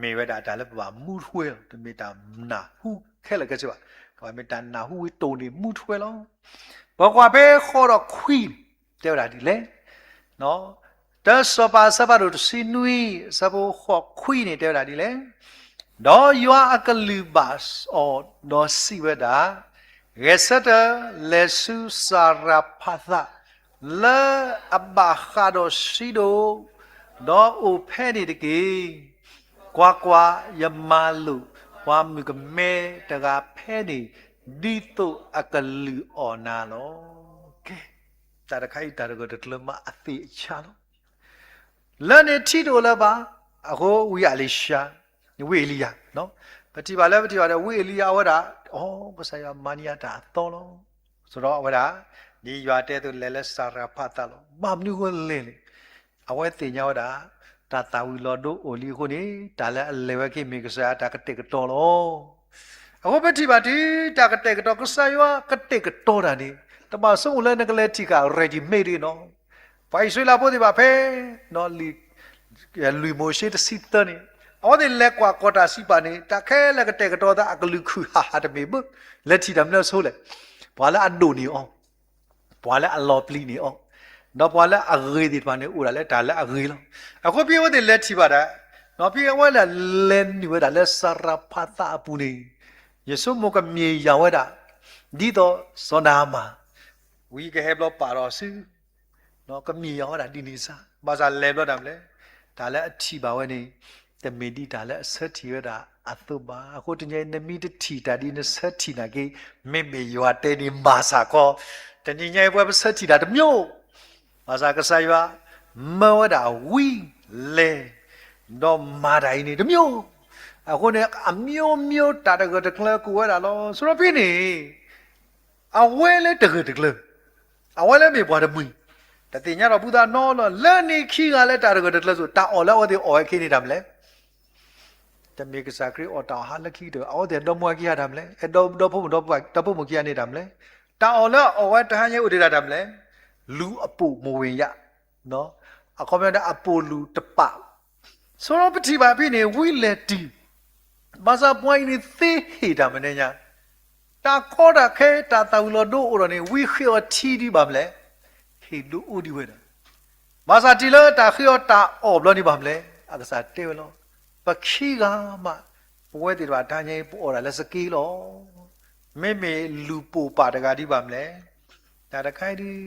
မ့ၢ်ဝဲဒၣ်တၢ်လၢပဘၣ်မူထွဲလီၤ. တမ့ၢ်တၢ်နၢ်ဟူခဲလၢာ်ခဲဆ့ဘၣ်. ပမ့ၢ်တၢ်နၢ်ဟူဝံၤတိၢ်န့ၣ် မူထွဲလီၤ. ပကွၢ်ဖဲဃိးဒီးခွံန့ၣ် တဲဝဲဒၣ်ဒ်လဲၣ်. တၢစီၤပၤအဆၢဖးဒိၣ်တဆံနွံ အဆၢဖိဃိးခွံန့ၣ် တဲဝဲဒၣ်ဒ်လဲၣ်. ဒီးယွၤအကလုၢ်ဘၣ်အီၤ ဒီးစံးဝဲဒၣ်, ဂဲၤဆၢထၢၣ် လဲၤဆူစၤရဖးသး လၢအဘၣ်ဃးဒီးစံဒိၣ်, ဒီးအိၣ်ဖဲန့ၣ်တက့ၢ်. ကွၢ်ကွၢ်, ယမၤလိာ်ပှၤမုၣ်ကမဲတဂၤဖဲန့ၣ် ဒ်သိးအကလုၢ်အီၣ်နၤလီၤ. ကဲ, တၢ်တခါအံၤ တၢ်တဂၢၢ်တကျၢၤမးအသ့ၣ်အဆါလီၤ. လၢန့ၣ်ထံတအိၣ်လၢၤဘၣ်. အဃိဝံအလံၤၡါ, ဝံအ့လံယၤ, ပထံၣ်ဘၣ်လၢပထံၣ်ဘၣ်ဒီး ဝံအ့လံယၤအဝဲဒၣ်, အိ, ကစၢ်ယွၤမၤန့ၢ်ယၤတၢ်အသီလီၤ. ဆိုတော့ အဝဲဒၣ် ဒ်ယွၤတဲအသိး လဲၤလၢစၤရဖးသးလီၤ. ဘၣ်မနုၤအဃိလဲၣ်န့ၣ် အဝဲသ့ၣ်ညါဝဲဒၣ် တၢ်သၣ်ဝံၤလီၤဒိအိၣ်လံအဃိန့ၣ် တၢ်လၢအလဲၤဝဲက့ၤမ့ၢ်ကစၢ်ယွၤတၢ်ကတဲာ်ကတီၤလီၤ. အဃိပထံၣ်ဘၣ်တုၤ တၢ်ကတဲာ်ကတီၤ ကစၢ်ယွၤကတဲာ်ကတီၤတၢ်န့ၣ် တဘၣ်ဆိကမိၣ်လၢနကလဲၤထံၣ်ဃာ် ready made နီၤ. ပှၤအံၣ်စရ့လးဖိသ့ၣ်တဖၣ်ဖဲ လွံၢ်မိၤၡ့တဆံသၢန့ၣ် အဝဲသ့ၣ်လဲၤကွၢ်ကီၢ်တၢ်စံးပာ်န့ၣ် တၢ်ခဲလၢာ်ကတဲာ်ကတီၤသး အကလုၢ်ခုၣ်ဟးဟးတမ့ၢ်ဘၣ်. လဲၤထံၣ်တၢ်မနုၤဆိလဲၣ်. ပှၤလၢအဒိၣ်န့ၢ်အီၤ, ပှၤလၢအလီၤပျံၤန့ၢ်အီၤ, ဒီးပှၤလၢအဂ့ၤသ့ၣ်တဖၣ်န့ၣ် အိၣ်ဒၣ်လၢတၢ်လၢအဂ့ၤလီၤ. အဃိဖဲအဝဲသ့ၣ်လဲၤထံၣ်ဘၣ်ဒၣ်, ဖဲအဝဲဒၣ်လဲၤနုာ်ဝဲဒၣ်လၢစၤရဖးသးအပူၤန့ၣ် ယဆိကမိၣ်ကမ့ၢ်ယၤဝဲဒၣ် ဒ်သိးစီၤနၤမၣ် ဝံကဟဲဘျီပာ်ဒီးစု ကမ့ၢ်ယၤဝဲဒၣ်ဒ်န့ၣ်စ့ၢ်, ဘၣ်ဆၣ်လဲၤဘျီဒၣ်မလဲၣ်, တၢ်လၢအထံၣ်ဘၣ်ဝဲန့ၣ် တမ့ၢ်ဒ်တၢ်လၢအဆၢထံၣ်ဝဲဒၣ်အသိးဘၣ်. အဃိတနံၤအံၤ နမ့ၢ်တထံၣ်တၢ်ဒ်နဆၢထံၣ်နာ်က့ မ့မ့ၢ်ယွၤတဲန့ၣ်မၤစၢ်ကီး, တနံၤညါအံၤပဝဲပဆၢထံၣ်တၢ်တမံၤ, ဘၣ်ဆၣ်ကစၢ်ယွၤ မၢဝဲဒၣ်ဝံလဲၤ ဒီးမၤတၢ်အံၤန့ၣ်တမံၤ, အဃိန့ၣ် အမျိုးမျိုး တၢ်တဂၢၢ်တကျၢၤကအိၣ်ဝဲဒၣ်လီၤ. ဆိုတော့ဖဲန့ၣ် အဝဲလၢတဂၢၢ်တကျၢၤ, အဝဲလၢမ့ၢ်ပှၤတမှံၤ, တသ့ၣ်ညါဒီးဘူၣ်သးနီတဘျီ, လၢန့ၣ်ခံဂၤလၢတၢ်တဂၢၢ်တကျၢၤအသိး တၢ်အီၣ်လၢအဝဲသ့ၣ်အီၣ်ဝဲခံန့ၣ်တၢ်မနုၤလဲၣ်. တမ့ၢ်ကစၢ်ခရံာ်အီၣ်တၢ်အီၣ်ဟါလၢခံကတၢၢ်, အဝဲသ့ၣ်ဒီမါဝၤခံဂၤတၢ်မနုၤလဲၣ်, ဒီဖိမုၣ်ဒီဖိမုၣ်ခံဂၤန့ၣ်တၢ်မနုၤလဲၣ်. တၢ်အီၣ်လၢအီၣ်ဝဲတဟါညါအိၣ်ဒံးတၢ်မနုၤလဲၣ်, လူအပိာ်မဝင်ရ, အခီပညီဒၣ်အပိာ်လူၤတပာ် ဆိုတော့ပထံၣ်ဘၣ်ဖဲန့ၣ် ဝံလဲၤတုၤ, ဘၣ်ဆၣ်ပှၤအံၤန့ၣ်သ့ဟ့ၣ်တၢ်မနုၤညါ, တၢ်ကီတၢ်ခဲ တၢ်သၣ်ဝံၤလီၤဒိအိၣ်ဒီးန့ၣ် ဝံဃ့အီၤထံဒံးဘၣ်မနုၤလဲၣ်, ဟ့ၣ်ဒိအိၣ်ဒံးဝဲဒၣ်. ဘၣ်ဆၣ်တုၤလၢတၢ်ဃ့အီၤတၢ်အီၣ်ဘျီန့ၣ်ဘၣ်မနုၤလဲၣ်, အကစၢ်တဲဝဲလီၤ, ပခံဂၤမး ပဝဲသ့ၣ်တဖၣ်တဟါညါအံၤ ပအီၣ်ဒၣ်လၢစက့လီၤ. မ့မ့ၢ်လူၤပိာ်ပာ်တဂၤဒံးဘၣ်မနုၤလဲၣ်, တၢ်တခါအံၤဒုး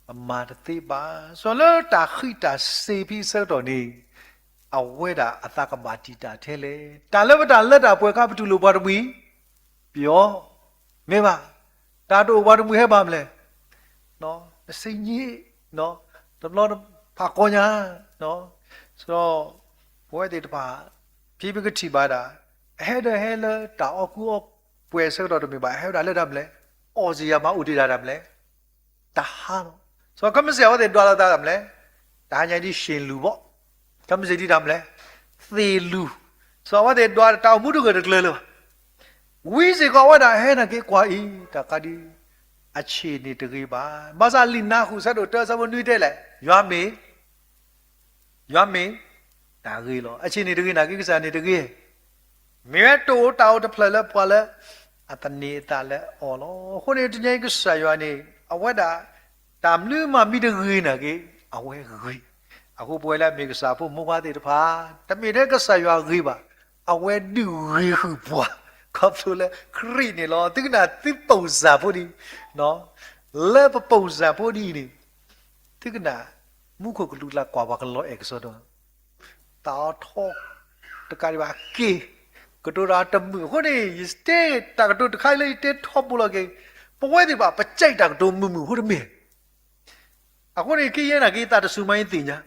ပမၤတသ့ဘၣ်. စီၤလၢတၢ်ဃံးတၢ်စ့ၤဖဲအဆၢကတီၢ်န့ၣ် အဝဲဒၣ်အသးကဘၣ်တံာ်တာ်ထဲလဲၣ်. တၢ်လၢပတၢ်လၢတၢ်ပှဲၤအခါ ပတူၢ်လိာ်ပှၤတမှံၤ, ပယီၤ, မ့ၢ်ဘၣ်. တၢ်တအိၣ်ပှၤတမှံၤဟဲဘၣ်မနုၤလဲၣ်, တဆံညံး, တဘျီဖးကီညါ, ဒီး ပဝဲသ့ၣ်တဖၣ် ဖဲပကထံၣ်ဘၣ်ဒၣ် ဟဲဒီးဟဲလၢတၢ်အီၣ်ကူအီၣ်ပှဲၤအဆၢကတီၢ်တမ့ၢ်ဘၣ်, ဟဲဝဲဒၣ်လၢတၢ်မလဲၣ်, အီၣ်စံယၤမၤအိၣ်တ့ၢ်ဒၣ်တၢ်မလဲၣ်, တၢ်ဟါလီၤ. စီၤခမ့ၢ်စံး အဝဲသ့ၣ်ဒွးလိာ်သးတၢ်မလဲၣ်, တၢ်ဟါညါဒ် ရှ့ၣ်လူၢ်ဘီၣ်, ခမ့ၢ်စံးဒ်တၢ်မလဲၣ်, သ့ၣ်လူၢ်, စီၤအဝဲသ့ၣ်ဒွးတၢ်အိၣ်မူတဂၢၢ်တကျၢၤလၢၤဘၣ် ဝံစ့ၢ်ကီး အဝဲဒၣ်ဟဲနာ်က့ၤကွၢ်အံၤ တၢ်ခါဒ် အဆ့ၣ်န့ၣ်တဂ့ၤဘၣ်. ဘၣ်ဆၣ်လံာ်နါဃုာ်ဆၢဒိၣ်တၢ ဆၢဖိနွံတဲလဲၣ်, ယွၤမ့ၢ်, ယွၤမ့ၢ်တၢ်ဂ့ၤလီၤ. အဆ့ၣ်န့ၣ်တဂ့ၤ နာ်က့ကစၢ်န့ၣ်တဂ့ၤ. မ့ၢ်ဝဲတအိၣ်တၢ်အိၣ်တဖျၢၣ်လၢပှၤလၢ အသန့ၤအသးလၢအီၤလီၤ. အဃိန့ၣ် တနံၤအံၤကစၢ်ယွၤန့ၣ် အဝဲဒၣ် တၢ်မနုၤမးမ့ၢ်တဂ့ၤနာ်က့ အဝဲဂ့ၤ. အဃိပဝဲလၢအမ့ၢ်ကစၢ်ဖိမိၢ်ပၢ်သ့ၣ်တဖၣ် တမ့ၢ်ထဲကစၢ်ယွၤဂ့ၤဘၣ်, အဝဲဒုးဂ့ၤဃုာ်ပှၤ ခီဖျိလၢခရံာ်န့ၣ်လီၤ. သုကနၣ်သု ပုံစံ ဖိဒ်, လၢပ ပုံစံ ဖိဒ်အံၤန့ၣ် သုကနၣ် မူခိၣ်ကလူးကျါကွၢ်ပှၤကလီၤအဲၣ်ကစီဒီ, တၢ်အီၣ်ထီၣ်တကးဒံးဘၣ်က့ၤ, ကတိၤတၢ်တမုာ်အဃိန့ၣ် ယတဲတၢ်ကတိၤတခါအံၤလၢယတဲထီဘိလီၤက့ၤ, ပဝဲသ့ၣ်တဖၣ် ပကြိုက်တၢ်ကတိၤမုာ်မုာ်အဃိတမ့ၢ် အဃိန့ၣ် ကယဲၢ်နာ်က့သးတစူၤမးအသ့ၣ်ညါ,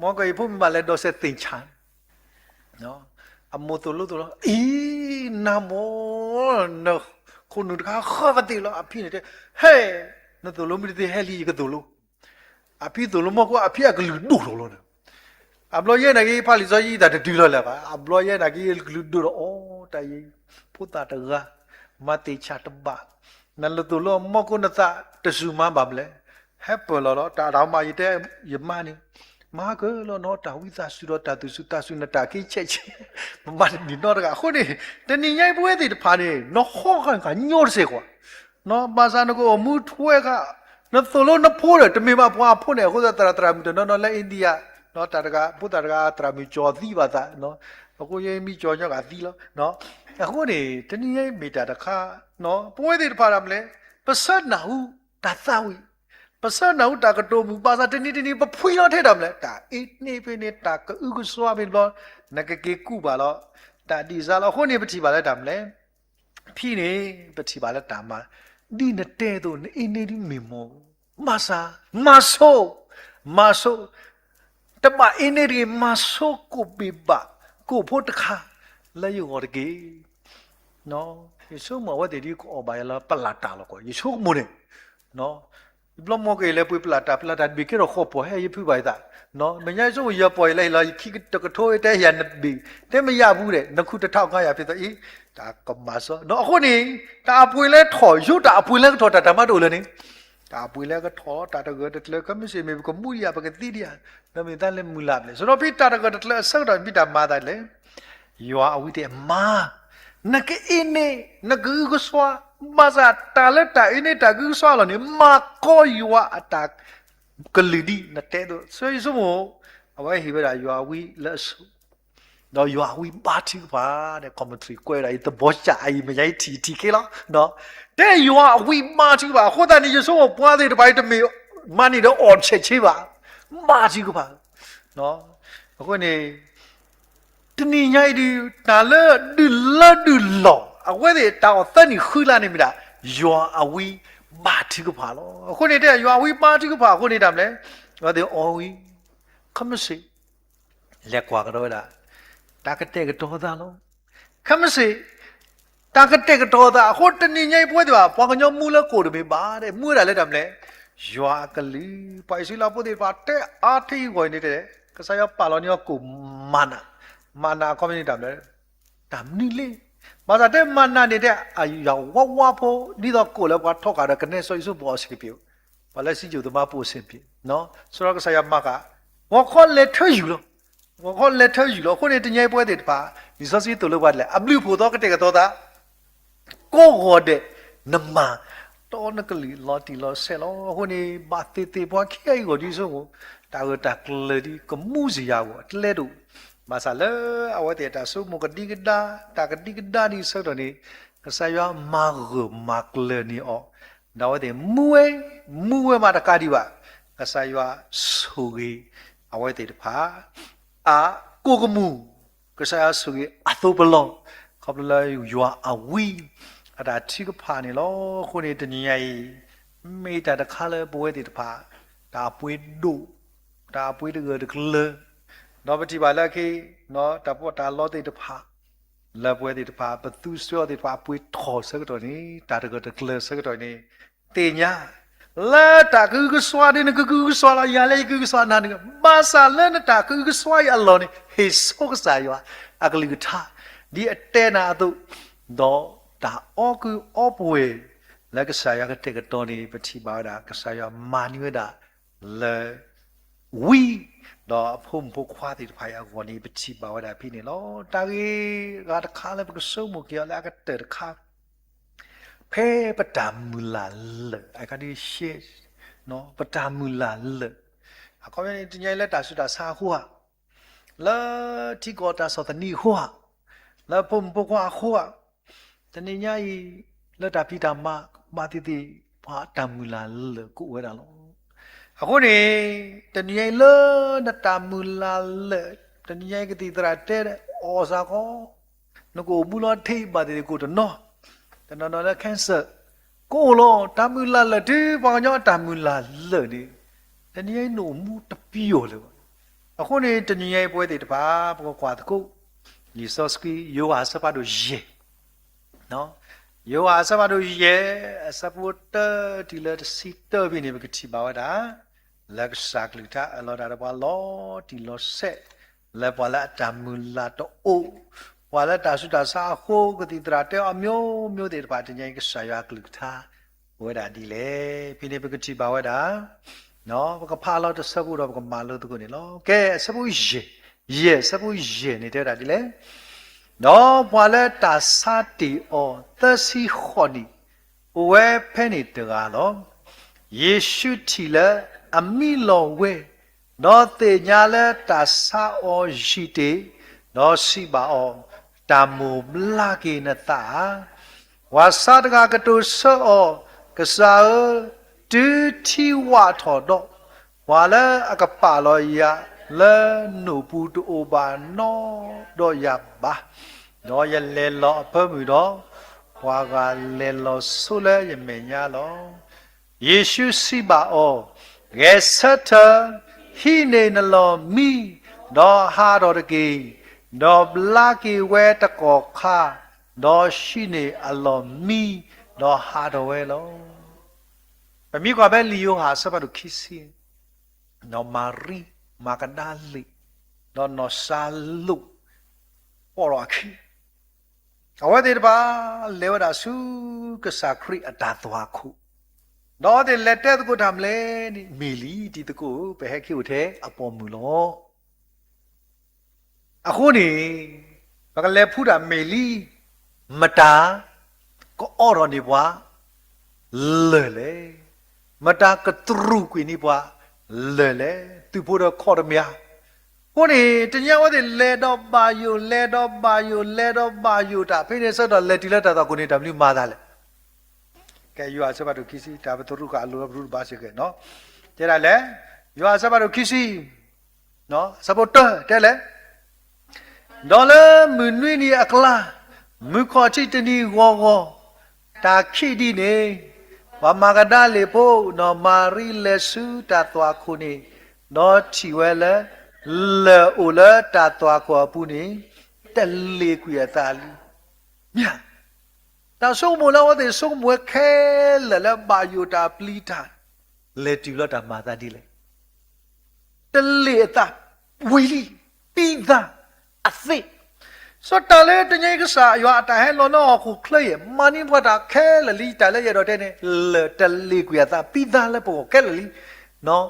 မ်ကယဖိမ့ၢ်ဘၣ်လဲၤဒိးစဲးသ့ၣ်ဆါ, အမိၢ်သိၣ်လိသ့ၣ်လီၤ, အံၤ, နမိၢ်, နခိၣ်နူာ်တခါဃၢသးသ့ၣ်လီၤ, အဖံန့ၣ်တဲ, ဟဲ, နသိၣ်လိမ့ၢ်တသ့ဟဲလံယကသိၣ်လိ, အဖံသိၣ်လိမီၢ်ကိး အဖံအကလုၢ်ဒိၣ်ထီၣ်လီၤန့ၣ်, အဘျီယဲၢ်နာ်က့ဖးလံာ်စီဆှံသးတတုၤလီၤလၢၤဘၣ်, အဘျီယဲၢ်နာ်က့ကလုၢ်ဒိၣ်ထီၣ်အီၤ တၢ်အံၤ, ဖိသၣ်တဂၤ, မၤသ့ၣ်ဆါတဘၣ်, နလၢသိၣ်လိအမီၢ်ကိးနသးတစူၤမးဘၣ်မလဲၣ်, ဟဲပၢၢ်လီၤဒီး တၢ်တၢ်မၤယတဲ, ယမါန့ၣ်, မၤကလီၤနီၢ်တၢ်ဝံသးစူၤဒီးတၢ်သူၣ်စူၤသးစူၤ နတၢ်က့ၤဆဲးဆဲး, ပမၤတန့ၢ်နီတဂၤအဃိန့ၣ်, တနံၤညါအံၤပဝဲသ့ၣ်တဖၣ်န့ၣ် နဟီၣ်ဃာ်ကညီတစဲးကွၢ်, ဘၣ်ဆၣ်နကအိၣ်မူထွဲဃာ်, နသိၣ်လိနဖိဒီး တမ့ၢ်ဘၣ်ပှၤအဖိန့ၣ် အဃိသတးသရၣ်မုၣ်တနီၤနီၤလၢ India, တၢ်တဂၤ, ဖိသၣ်တဂၤသရၣ်မုၣ်ကၠီၤသံဘၣ်သး, အဃိယဲမံကၠီၤညီဂၤသံလီၤ. အဃိန့ၣ် တနံၤညါအံၤမ့ၢ်တၢ်တခါ, ပဝဲသ့ၣ်တဖၣ်ဒၣ်မလဲၣ်, ပဆၢနၢ်ဟူတၢ်သးဝံၣ်, ပဆၢနၢ်ဟူတၢ်ကတိၤမုာ် ဘၣ်ဆၣ်တနံၤတနံၤ ပဖှံလီၤထဲဒၣ်မလဲၣ်, တၢ်အ့န့ၢ်ဖဲန့ၣ် တၢ်ကအုကစွါဖဲန့ၣ်ဘျီ, နကက့ၤကူးဘၣ်လီၤ, တၢ်ဒ်စါလီၤ. အဃိန့ၣ် ပထံၣ်ဘၣ်လၢတၢ်မလဲၣ် ဖံန့ၣ် ပထံၣ်ဘၣ်လၢတၢ်မၤ, ဒ်နတဲအသိး နအ့န့ၢ်ဒ်မ့ၢ်မီၢ်, ဘၣ်ဆၣ်, မၤဆိ, မၤဆိ, တဘၣ်အ့န့ၢ်တဂ့ၤ, မၤဆိကိၣ်ဘ့ၣ်ဘၣ်, ကိၣ်ဖိတခါ, လၢယဂီၢ်တက့ၢ်. ယဆိကမိၣ်အဝဲသ့ၣ်ဒ်ကအီၣ်ဘၣ်ယၤလၢပလၢ်တၢ်လီၤကီး, ယဆိကမိၣ်န့ၣ် ယဘျီမီၢ်က့ၤလဲၤပှ့ၤပလၢ်တၢ်, ပလၢ်တၢ်တဘ့ၣ်ကဲထီၣ်ဃီပီၢ် ဟဲယဖုဘၣ်ယသး, မဲာ်ညါယဆိကမိၣ်ယပီၢ်ယလဲၤလီၤ ယခံတကထိတဲယၤနဘ့ၣ်, တဲမ့ၢ်ယၤဘူးဒီး နခူၣ်တထးခါယၤဖဲသိးအံၤ, တၢ်ကမၤစီ, အဃိန့ၣ် တၢ်အပှ့ၤလၢထီၣ် ယိတၢ်အပှ့ၤလၢကထီၣ်တၢ်တၢ်မၤတအိၣ်လၢၤန့ၣ်, တၢ်အပှ့ၤလၢကထီၣ် တၢ်တဂၢၢ်တကျၢၤ ကမ့ၢ်စ့ၢ်မ့ၢ်ပကမူဒံးဧါ ပကသံဒံးဧါ, ဒီးမ့ၢ်သးလၢမုၢ်လၢ်ဘျဲၣ် စီၤဒီးဖံတၢ်တဂၢၢ်တကျၢၤအဆၢကတီၢ်မ့ၢ်တၢ်မၤသးလဲၣ် ယွၤအဝံတဲမၤ, နကအ့န့ၢ် နကအုကစွါ, ဘၣ်ဆၣ်တၢ်လၢတၢ်အ့န့ၢ်တၢ်ကအုကစွါလီၤန့ၣ် မၤကီယွၤအတၢ်ကလုၢ်ဒ် နတဲအသိး ဆိယဆိကမိၣ်, အဝဲဟ့ၣ်ဝဲဒၣ်ယွၤအဝံလၢအဆိ ဒီးယွၤအဝံဘါထုကဖၣ်, ဒီး commentary ကွဲးဝဲဒၣ်အံၤ သဘောကျ အံၤ မဲာ်ညါအံၤထံၣ်ထံၣ်က့ၤလီၤ, တဲယွၤအဝံဘါထုကဖၣ် အဃိသတးန့ၣ် ယဆိကမိၣ်ပှၤသ့ၣ်တဖၣ်အံၤတမ့ၢ်မၤန့ၢ်ဒီးအီၣ်ဆဲးဆ့ဘၣ်, ဘါထုကဖၣ်, အဃိန့ၣ် တနံၤညါအံၤဒုး တၢ်လၢဒုးလၢဒုးလီၢ် အဝဲသ့ၣ်တၢ်အီၣ်သၢနံၣ်ဃုလါန့ၣ်မ့ၢ်ဒၣ် ယွၤအဝံဘါထုကဖၣ်လီၤ. အဃိန့ၣ်တဲ ယွၤအဝံဘါထုကဖၣ်အဃိန့ၣ်တၢ်မနုၤလဲၣ်, အဝဲသ့ၣ်အီၣ်ဝံ ခမ့ၢ်စ့ၢ် လဲၤကွၢ်ကဒီးဝဲဒၣ် တၢ်ကတဲာ်ကတီၤသးလီၤ. ခမ့ၢ်စ့ၢ် တၢ်ကတဲာ်ကတီၤသး အဃိတနံၤညါအံၤပဝဲသ့ၣ်ဘၣ် ပှၤကညီမူလၢကိၣ်တမ့ၢ်ဘၣ်ဒီး မူဝဲဒၣ်လၢတၢ်မနုၤလဲၣ်, ယွၤအကလုၢ် ပှၤအံၣ်စရ့လးဖိသ့ၣ်တဖၣ် တဲအါထဲအံၤဂီၢ်အံၤန့ၣ်တဲ ကစၢ်ယွၤပာ်လီၤန့ၢ်အီၤကိၣ်မၤနၤ, မၤနၤအခီပညီန့ၣ်တၢ်မနုၤလဲၣ်, တၢ်မနုၤလဲၣ်, ဘၣ်ဆၣ်တဲမၤနၤန့ၣ်တဲ အယွၤဝါဝါဖိ ဒ်သိးကိၣ်လၢပှၤထီၣ်ဃာ်ဒီးကနဲစီဆှံပှၤအီၣ်ဆံးကပ့ၤ, ပှၤလၢစံယိၣ်သမါပှၤအီၣ်ဆံးကပ့ၤ, စီၤကစၢ်ယွၤမၤဃာ်, ဂီၤခီလဲၤထၢယုၢ်လီၤ, ဂီၤခီလဲၤထၢယုၢ်လီၤ. အဃိန့ၣ် တနံၤညါအံၤပဝဲသ့ၣ်တဖၣ် လံာ်စီဆှံသိၣ်လိပှၤဒ်လဲၣ်, အဘျုးအဖှိၣ်သီကတဲာ်ကတီၤသး ကိးဂီၤဒဲး နမၤတီနကလုၢ်လီၤတံၢ်လီၤဆဲးလီၤ. အဃိန့ၣ် ဘၣ်သ့ၣ်သ့ၣ်ပှၤခံဂၤအံၤဂီၢ်ဒ်ဆိကမိၣ် တၢ်ဂၢၢ်တၢ်ကျၢၤဒ်ကမူစ့ၢ်ယၤအဂီၢ် အကျဲဒိၣ်, ဘၣ်ဆၣ်လၢအဝဲသ့ၣ်တၢ်ဆိကမိၣ်ကဒံကဒါ တၢ်ကဒံကဒါဒ်ဆၢကတီၢ်န့ၣ် ကစၢ်ယွၤမၤဂၢၢ်မၤကျၢၤန့ၢ်အီၤ, ဒီးအဝဲသ့ၣ်မူဝဲ, မူဝဲမးတကးဒံးဘၣ်, ကစၢ်ယွၤဆိၣ်ဂ့ၤ အဝဲသ့ၣ်တဖၣ် အကိၣ်ကမူၣ်, ကစၢ်ယွၤဆိၣ်ဂ့ၤအသိးပလီၢ်, ခီဖျိလၢယွၤအဝံ အတၢ်ထုကဖၣ်န့ၣ်လီၤ. အဃိန့ၣ်တနံၤညါအံၤ မ့ၢ်တၢ်တခါလၢပဝဲသ့ၣ်တဖၣ် တၢ်အပှ့ၤဒိၣ်, တၢ်အပှ့ၤတဂၢၢ်တကျၢၤ, ဒီးပထံၣ်ဘၣ်လၢအခဲ တၢ်ပီးတၢ်လီသ့ၣ်တဖၣ် လၢပဝဲသ့ၣ်တဖၣ် ပသူစ့အီၤသ့ၣ်တဖၣ် အပှ့ၤထီၣ်ဆၢကတီၢ်န့ၣ် တၢ်တဂၢၢ်တကျၢၤဆၢကတီၢ်န့ၣ် သ့ၣ်ညါ လၢတၢ်ကအုကစွါဒီး နကကအုကစွါလီၤ, ယၤလၢယကအုကစွါနၤတဂ့ၤ, ဘၣ်ဆၣ်လၢနတၢ်ကအုကစွါအံၤအလီၢ်န့ၣ် ဟ့ၣ်ဆိကစၢ်ယွၤအကလုၢ်ကထါ ဒ်အတဲနၤအသိး, ဒီးတၢ်အီၣ်ကုအီပှဲၤ လၢကစၢ်ယွၤကတဲာ်ကတီၤန့ၣ် ပထံၣ်ဘၣ်ဝဲဒၣ် ကစၢ်ယွၤမၤန့ၢ်ဝဲဒၣ် လၢ ဝံ ဒီးအဖိမုၣ်ဖိခွါသ့ၣ်တဖၣ်အံၤအဂီၢ်န့ၣ် ပထံၣ်ဘၣ်ဝဲဒၣ်ဖဲန့ၣ်လီၤ. တၢ်ဂ့ၢ်ဂၤတခါလၢပကဆိကမိၣ်က့ၤအီၤလၢအကတၢၢ်တခါ ဖဲပတၢ်မုၢ်လၢ်လၢာ် အကဒုးရှဲ ပတၢ်မုၢ်လၢ်လၢာ် အခီပညီန့ၣ် တနံၤအံၤလၢတၢ်ဆူးတၢ်ဆါအဃိဧါ, လၢထံကီၢ်တၢ်ဆီၣ်သနံးအဃိဧါ, လၢဖိမုၣ်ဖိခွါအဃိဧါ, တနံၤညါအံၤ လၢတၢ်ဖံးတၢ်မၤ ကဘၣ်သ့ၣ်သ့ၣ် ပှၤတၢ်မုၢ်လၢ်လၢာ်ကအိၣ်ဝဲဒၣ်လီၤ. အဃိန့ၣ် တနံၤညါအံၤလၢနတၢ်မုၢ်လၢ်လၢာ် တနံၤညါအံၤကသံၣ်သရၣ်တဲအီၣ်စ့ၢ်ကီး နကအိၣ်မူလီၤထဲအံၤဘၣ်သ့ၣ်သ့ၣ်ကအိၣ်တနီၤ, တနီၤနီၤလၢ cancer ကအိၣ်လီၤ. တၢ်မုၢ်လၢ်လၢာ်တုၤပှၤကညီအတၢ်မုၢ်လၢ်လၢာ်န့ၣ် တနံၤညါအံၤနအိၣ်မူတပျီၤလၢၤဘၣ်. အဃိန့ၣ် တနံၤညါအံၤပဝဲသ့ၣ်တဖၣ် ပကကွၢ်သကိး လံာ်စီဆှံ ယိၤဟၣ်အဆၢဖးဒိၣ်ယဲၢ် ယိၤဟၣ်အဆၢဖးဒိၣ်ယဲၢ် အဆၢဖိတၢတုၤလၢတဆံတၢဖဲန့ၣ် ပကထံၣ်ဘၣ်ဝဲဒၣ် လၢကစၢ်ကလုၢ်ကထါအၢၣ်လီၤတၢ်ဒီးပှၤလီၤတံၢ်လီၤဆဲး လၢပှၤလၢအတၢ်မုၢ်လၢ်တအိၣ်, ပှၤလၢတၢ်ဆူးတၢ်ဆါအဃိ ကသံၣ်သရၣ်တဲအီၤ မျိုးမျိုးသ့ၣ်တဖၣ် တနံၤညါအံၤကစၢ်ယွၤအကလုၢ်ကထါ အိၣ်ဝဲဒၣ်ဒ်လဲၣ်. ဖဲန့ၣ်ပကထံၣ်ဘၣ်ဝဲဒၣ် ပကဖးလီၤတဆၢဖိဒီးပကမၤလိသကိးန့ၣ်လီၤ. ကဲ အဆၢဖိယဲၢ်, ယဲၢ် အဆၢဖိယဲၢ်န့ၣ်တဲဝဲဒၣ်ဒ်လဲၣ်, ဒီးပှၤလၢတၢ်ဆါတ့ၢ်အီၤသၢဆံဃိးနံၣ် အိၣ်ဝဲဖဲန့ၣ်တဂၤလီၤ. ယ့ၣ်ၡူးထံၣ်လၢအမံလီၤဝဲ, ဒီးသ့ၣ်ညါလၢတၢ်ဆါအီၤယံာ်တ့ၢ်, ဒီးစံးဘၣ်အီၤ, တၢ်မိၢ်ဘျါက့ၤနသးဧါ. ပှၤဆါတဂၤကတိၤဆၢအီၤ, ကစၢ်ဧၢ, တုၤထံဝးထီၣ်ဒီး, ပှၤလၢအကပာ်လီၤယၤလၢနိၣ်ပူၤတအိၣ်ဘၣ်နီဒီးယၤဘၣ်. ဒီးယလဲၤလီၤအဖၢမုၢ်ဒီး, ပှၤဂၤလဲၤလီၤဆိလၢယမဲာ်ညါလီၤ. ယ့ၣ်ၡူးစံးဘၣ်အီၤ, ဂဲၤဆၢထၢၣ်, ဟံးန့ၢ်နလီၢ်မံ, ဒီးဟးထီၣ်တက့ၢ်. ဒီးဘျါက့ၤဝဲတကီၢ်ခါ, ဒီးဟံးန့ၢ်အလီၢ်မံ, ဒီးဟးထီၣ်ဝဲလီၤ. ပမ့ၢ်ကွၢ်ဖဲလံာ်ယိၤဟၣ်အဆၢဖးဒိၣ်ခံဆံ, ဒီးမၤရံမၤကဒၤလ့ၣ်, ဒီးနီၢ်စၤလိၣ်, ပိာ်ထီၣ်အခံ အဝဲသ့ၣ်တဖၣ်လဲၤဝဲဒၣ်ဆူကစၢ်ခရံာ်အတၢ်သွၣ်ခိၣ်, ဒီးအဝဲသ့ၣ်လဲၤတဲသကိးတၢ်မနုၤလဲၣ်န့ၣ်, မ့ၢ်လံတံၤသကိးဧၢ, ပဟဲက့ၤအိၣ်ထဲအပိာ်မုၣ်လီၤ. အဃိန့ၣ်, ပကလဲၤဖှူတၢ်မ့ၢ်လံ, မတၤ ကအိးထီၣ်န့ၢ်ပှၤ လၢာ်လဲၣ်. မတၤကတြူာ်ကွံာ်န့ၢ်ပှၤ လၢာ်လဲၣ်. သုးဖိဒီးခီၣ်တမၠၣ်. အဃိန့ၣ် တနံၤညါအဝဲသ့ၣ်လဲၤဒီးဘၣ်ယိၣ် လဲၤဒီးဘၣ်ယိၣ် လဲၤဒီးဘၣ်ယိၣ်တၢ် ဖဲန့ၣ်ဆၢကတီၢ်လဲၤတုၤလၢတၢ်သွၣ်ခိၣ်န့ၣ် တၢ်မနုၤမၤသးလဲၣ်. ကဲ ယိၤဟၣ်အဆၢဖးဒိၣ်ခံဆံ, တၢ်ပတရူးဃာ်အလိၤလၢပရူးတဘၣ်စ့ၢ်ကီး, တဲဒၣ်လဲၣ်, ယိၤဟၣ်အဆၢဖးဒိၣ်ခံဆံ, အဆၢဖိတၢ တဲလဲၣ်, ဒီးလၢမုၢ်နွံနံၤအကျါ, မုၢ်ခီၣ်ထံးတနံၤဂီၤဂီၤ, တၢ်ခံးဒံးန့ၣ်, ပှၤမၤကဒၤလ့ၣ်ဖိ, ဒီးမၤရံလဲၤဆူတၢ်သွၣ်ခိၣ်န့ၣ်, ဒီးထံၣ်ဝဲလၢ လၢၢ်အိၣ်လၢတၢ်သွၣ်ခိၣ်အပူၤန့ၣ်, တလ့ၣ်ကွံာ်အသးလံ. မ့ၢ် တၢ်ဆိကမိၣ်လၢအဝဲသ့ၣ်ဆိကမိၣ်ဝဲခဲလၢာ်လၢဘၣ်ယိၣ်တၢ်ပျံၤတၢ်, လဲၤတုၤလၢတၢ်မၤသးဒ်လဲၣ်. တလ့ၣ်အသးဝံၤလံ, ပြီးသား, အသင့်. စီၤတၢ်လၢတနံၤအံၤကစၢ်ယွၤအတၢ်ဟဲလီၤလၢဟီၣ်ခိၣ်ချၢအံၤ မၤန့ၢ်ပှၤတၢ်ခဲလၢာ်လံ, တၢ်လၢယအဲၣ်ဒိးတဲန့ၣ် လၢၢ်တလ့ၣ်ကွံာ်အသး ပြီးသား လၢပဂီၢ်ခဲလၢာ်လံ.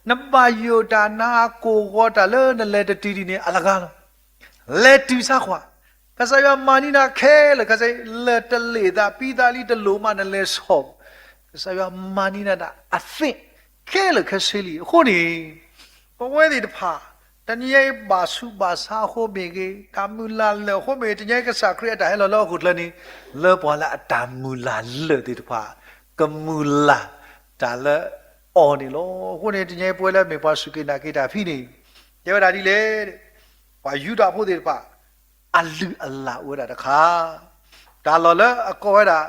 နဘၣ်ယိၣ်တၢ် နကိၢ်ဂီၤတၢ်လၢနလဲၤတတုၤဒံးန့ၣ် အလဂၤလီၤ. လဲၤတုၤဆါကွၢ်, ကစၢ်ယွၤမၤန့ၢ်နၤခဲလၢာ်ခဲဆ့, လၢၢ်တလ့ၣ်အသး ပြီးသား လံ, တလိၣ်မးနလဲၤဆီၣ်, ကစၢ်ယွၤမၤန့ၢ်နၤဒၣ်အသင့် ခဲလၢာ်ခဲဆ့လံ. အဃိန့ၣ် ပဝဲသ့ၣ်တဖၣ် တနံၤအံၤဘၣ်ဆူးဘၣ်ဆါအဃိမ့ၢ်ဂ့ၤ, တၢ်မုၢ်လၢ်လၢာ်အဃိမ့ၢ်ဂ့ၤ, တနံၤအံၤကစၢ်ခရံာ်အတၢ်ဟဲလီၤလၢဟီၣ်ခိၣ်ချၢန့ၣ် လၢပှၤလၢအတၢ်မုၢ်လၢ်လၢာ်သ့ၣ်တဖၣ် ကမုၢ်လၢ်တၢ်လၢအီၤန့ၣ်လီၤ. အဃိန့ၣ် တနံၤအံၤပဝဲလၢမ့ၢ်ပှၤစူၢ်က့ၤနာ်က့ၤတၢ်ဖဲန့ၣ် တဲဝဲဒၣ်ဒ်လဲၣ်, ပှၤယူဒၤဖိသ့ၣ်တဖၣ် အလုၢ်အလၢ်အိၣ်ဝဲဒၣ်တခါ, တၢ်လီၢ်လၢအကိးဝဲဒၣ်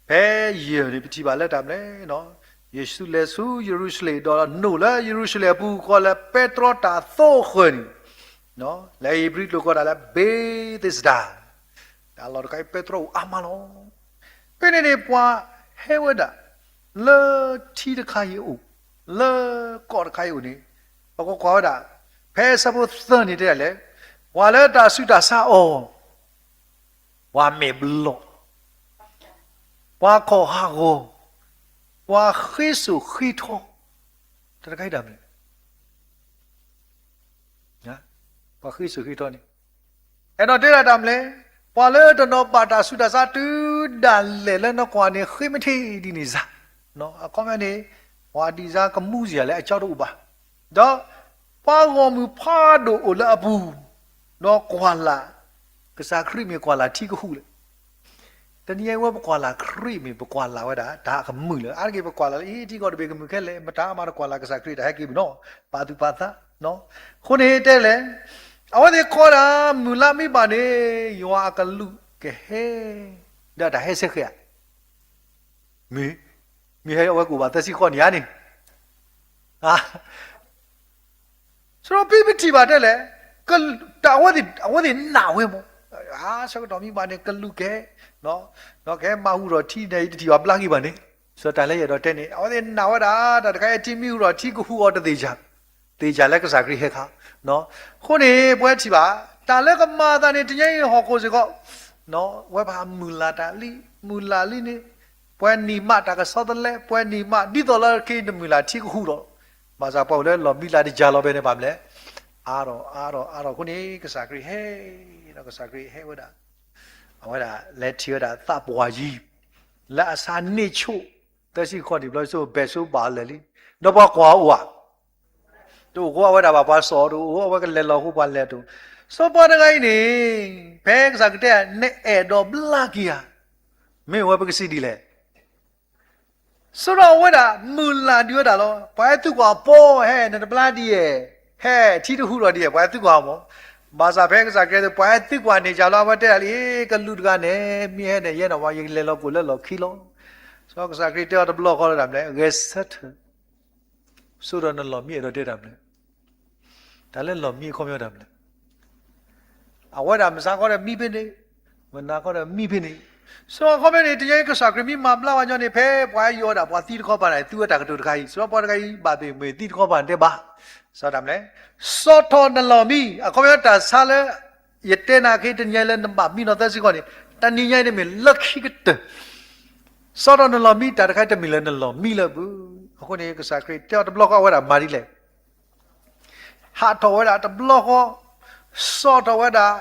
ဖဲယဲၢ်န့ၣ် ပထံၣ်ဘၣ်လၢတၢ်မနုၤလဲၣ်, ယ့ၣ်ၡူးလဲၤဆူယရူၤၡလ့ၣ် ဒီးနိၣ်လၢယရူၤၡလ့ၣ်အပူၤ ကီးလၢပဲတြီတၢ်သိဃၢၤန့ၣ်, လၢဧ့ၤဘြံၤကျိာ်ကိးဒၣ်လၢ ဘ့းသ့းစဒၤ, တၢ်လီၢ်တခါအံၤ ပဲတြီအိၣ်အါမးလီၤ. ဖဲန့ၣ်န့ၣ် ပှၤဟဲဝဲဒၣ် လၢထံတခါအံၤအိၣ်, လၢကီၢ်တခါအံၤအိၣ်န့ၣ်, ပကကွၢ်ဝဲဒၣ်, ဖဲဆၢဖိသၢန့ၣ်တဲဒၣ်လဲၣ်, ပှၤလၢတၢ်ဆူးတၢ်ဆါအီၤ, ပှၤမဲာ်ဘျီၣ်, ပှၤခီၣ်ဟးဂီၤ, ပှၤဃ့စိာ်ဃ့ထီ, တၢ်တခါအံၤတၢ်မနုၤလဲၣ်. ပှၤဃ့စိာ်ဃ့ထီန့ၣ်, အဲၣ်ဒိးတဲဒၣ်တၢ်မနုၤလဲၣ်, ပှၤလၢတနီၤဘၣ်တၢ်ဆူးတၢ်ဆါတုၤဒၣ်လဲာ်လၢနကွၢ်န့ၣ် ဃ့မ့ၢ်ထံၣ်ဒ်န့ၣ်စ့ၢ်, အခီပညီန့ၣ်, ပှၤဒ်စ့ၢ်ကမူစ့ၢ်ယၤလၢအကၠီတအိၣ်ဘၣ်, ဒီးပှၤဂီၢ်မုၢ်ဖးဒိၣ်အိၣ်လၢအပူၤ, ဒီးကွၢ်လၢ်, ကစၢ်ခရံာ်မ့ၢ်ကွၢ်လၢ်ထံကဟူးလဲၣ်. တနံၤအံၤဝဲပကွၢ်လၢ်ခရံာ်မ့ၢ် ပကွၢ်လၢ်ဝဲဒၣ် တၢ်ကမုာ်လၢၤ, အါတက့ၢ်ပကွၢ်လၢ်လၢ အ့ ထံကီၢ်တဘ့ၣ်ကမုာ်ခဲလၢာ် မတၤမးတကွၢ်လၢ်ကစၢ်ခရံာ်တၢ်ဟဲက့ၤမုၢ်နီၤ, ပာ်သူၣ်ပာ်သး, အဃိန့ၣ်တဲလဲၣ်, အဝဲသ့ၣ်ကိးဒၣ် မုၢ်လၢ်မ့ၢ်ဘၣ်န့ၣ် ယွၤအကလူးကဟဲ, ဒီးတၢ်ဟဲဆၢဃဲၤဧါ, မ့ၢ်, မ့ၢ်ဟဲအဝဲကအိၣ်ဘၣ်သၢဆံဃိးနံၣ်ဧါန့ၣ် ဆိဒီးပမ့ၢ်ထံၣ်ဘၣ်တဲလဲၣ်, အဝဲသ့ၣ်နာ်ဝဲမး, ဆၢကတီၢ်မ့ၢ်ဘၣ်န့ၣ် ကလူးကဟဲ, ဒီးကဟဲမၤဟူးထီၣ်ထံန့ၣ် ယတထံၣ်ဘၣ်ဘျါက့ၤဘၣ်န့ၣ်, ဆိတၢ်လၢယအဲၣ်ဒိးတဲန့ၣ် အဝဲသ့ၣ်နာ်ဝဲဒၣ် တၢ်တခါအံၤထံမ့ၢ်ဟူးထီၣ်ထံကဟူးအီၤတသ့ၣ်ညါ, သ့ၣ်ညါလၢကစၢ်ခရံာ်ဟဲခါ, အဃိန့ၣ် ပဝဲထံၣ်ဘၣ်, တၢ်လၢကမၤအသးန့ၣ် တနံၤအံၤဟီၣ်ခိၣ်စ့ၢ်ကီး, ဝဲပှၤမုၢ်လၢ်တၢ်လံ, မုၢ်လၢ်လံန့ၣ်, ပှဲၤနံၣ်မးတၢ်ကဆီတလဲ, ပှဲၤနံၣ်မး ဒ်သိးလၢခဲအံၤနမုၢ်လၢ်ထံကဟူးဒီး, ဘၣ်ဆၣ်ပှၤအိၣ်လၢလီၢ်မံလၢ်တယၤလီၤဘဲန့ၣ်ဘၣ်မနုၤလဲၣ်, အါထီၣ်အါထီၣ်အါထီၣ်အဃိန့ၣ် ကစၢ်ခရံာ်ဟဲ, ဒီးကစၢ်ခရံာ်ဟဲဝဲဒၣ်, အဝဲဒၣ်လဲၤထံၣ်ဝဲဒၣ်သးပှၢ်ယံၤ, လၢအဆါန့ၢ်ဆိ, သၢဆံဃိးနံၣ်ဘျီဆိ ဘဲၣ်ဆိဘၣ်အီၤလၢာ်လံ, ဒီးပှၤကွၢ်အီၤအိၣ်ဧါ တအိၣ်ဃိအဝဲဒၣ်ဘၣ်ပှၤစိာ်အီၤတအိၣ်, အဝဲကလဲၤလီၤဃိပှၤလဲၤတအိၣ်, စီၤပၤတဂၤအံၤန့ၣ်, ဖဲကစၢ်ခရံာ်တဲ နအဲၣ်ဒိးဘျါက့ၤဧါ, မ့ၢ်ဝဲပကစံးဒ်လဲၣ်, ဆိဒီးအဝဲဒၣ်မုၢ်လၢ်ဒံးဝဲဒၣ်လီၤ, ပှၤဟဲသံကွၢ်အီၤ ပှၤဟဲ နတဘျါဒ်ယဲၢ်, ဟဲထံတဟူးထီၣ်ဒ်ယဲၢ်, ပှၤဟဲသံကွၢ်အီၤမး, ဘၣ်ဆၣ်ဖဲကစၢ်ခရံာ်တဲ ပှၤဟဲသံကွၢ်န့ၢ်ကၢ်လီၤ အဝဲတဲဒၣ်လံ, ကလူးတဂၤန့ၣ် မ့ၢ်ဟဲန့ၣ် ယဲန့ၣ်ဝဲ ယကလဲၤလီၤကိာ်လၢလီၢ်ခံလီၤ, စီၤကစၢ်ခရံာ်တဲအီၤတဘျီဃီလၢတၢ်မနုၤလဲၣ်, ဂဲၤဆၢထၢၣ် ဆိဒီးနလီၢ်မံ အဲၣ်ဒိးတဲတၢ်မနုၤလဲၣ်, တၢ်လၢလီၢ်မံအခီပညီတၢ်မနုၤလဲၣ်, အဝဲဒၣ်မဆါခီဒီးမံဖဲန့ၣ်, မနၤခီဒီးမံဖဲန့ၣ်, စီၤအခီဖဲန့ၣ် တနံၤအံၤကစၢ်ခရံာ်မ့ၢ်မၤဘျါဝဲညီန့ၣ် ဖဲပှၤဟဲယီၤဝဲဒၣ်ပှၤသံတခီပၤန့ၣ် သူဝဲတၢ်ကတိၤတခါအံၤ, စီၤပၤတဂၤအံၤ ဘၣ်သ့ၣ်မ့ၢ်သံတခီပၤန့ၣ်တဲဘၣ်, စီၤတၢ်မနုၤလဲၣ်, ဆီၣ်ထီၣ်နလီၢ်မံ, အခီပညီတၢ်ဆါလၢ ယတဲနၤခဲအံၤတနံၤအံၤလၢနဘၣ်မံနီၤသၢဆံဃိးန့ၣ်, တနံၤညါအံၤန့ၣ်မ့ၢ်လၢခံကတၢၢ် ဆီၣ်ထီၣ်နလီၢ်မံ တၢ်တခါအံၤတမ့ၢ်လၢနလီၢ်မံလၢၤဘၣ်. အဃိန့ၣ် ကစၢ်ခရံာ်တဲအီၤတဘျီဃီ အဝဲဒၣ်မၤဒ်လဲၣ်, ဟးထီၣ်ဝဲဒၣ်တဘျီဃီ, ဆီၣ်ထီၣ်ဝဲဒၣ်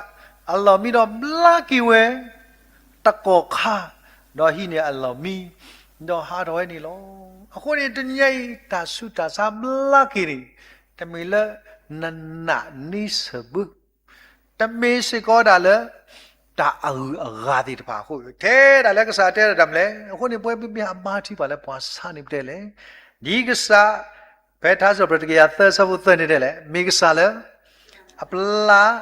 အလီၢ်မံဒီးဘျါက့ၤဝဲ တကီၢ်ခါ, ဒီးဟံးန့ၢ်အလီၢ်မံ, ဒီးဟးထီၣ်ဝဲန့ၣ်လီၤ. အဃိန့ၣ် တနံၤညါအံၤ တၢ်ဆူးတၢ်ဆါဘျါက့ၤန့ၣ် တမ့ၢ်လၢနနာ်န့ဆၢၣ်ဘၣ် တမ့ၢ်စ့ၢ်ကီးဒၣ်လၢ တၢ်အဂုၤအဂၤသ့ၣ်တဖၣ်အဃိ, ထဲဒၣ်လၢကစၢ်တဲဒၣ်တၢ်မနုၤလဲၣ်. အဃိန့ၣ် ပဝဲမ့မ့ၢ်အမၤထံပှၤလၢပှၤဆါန့ၣ်ပတဲလဲၣ်, ဒ်ကစၢ် ဖဲထါစံးပတြၢၤတကယၤသၢဆၢဖိသၢန့ၣ်တဲလဲၣ်, မ့ၢ်ကစၢ်လၢ အပျၢ်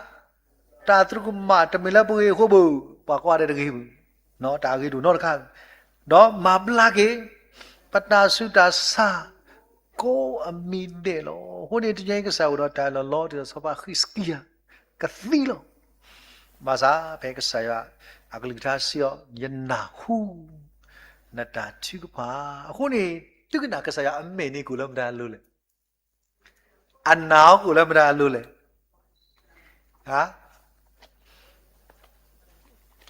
တၢ်သရူးကမၣ် တမ့ၢ်လၢပဂ့ၤအဃိဘၣ်, ပှၤကိးဂၤဒဲးတဂ့ၤဘၣ်, တၢ်အဂ့ၤဒိၣ်နီတခါ, ဒီးမၤဘျါက့ၤ ပတၢ်ဆူးတၢ်ဆါ ကိးအမံၤဒဲးလီၤ. အဃိန့ၣ် တနံၤအံၤကစၢ်အိၣ်ဒီးတၢ်လီၤလီၤတံၢ်ဒီးစီၤပၤဃံးစကံယၤ ကသံလီၤ. ဘၣ်ဆၣ်ဖဲကစၢ်ယွၤအကလုၢ်ကထါစံးအီၤ, ယနၢ်ဟူ နတၢ်ထုကဖၣ်. အဃိန့ၣ် သုကနၣ်ကစၢ်ယွၤအမဲာ်န့ၣ်ကအိၣ်လၢမတၤအလိၤလဲၣ်. အနာ်အီၤကအိၣ်လၢမတၤအလိၤလဲၣ်. ဟါ,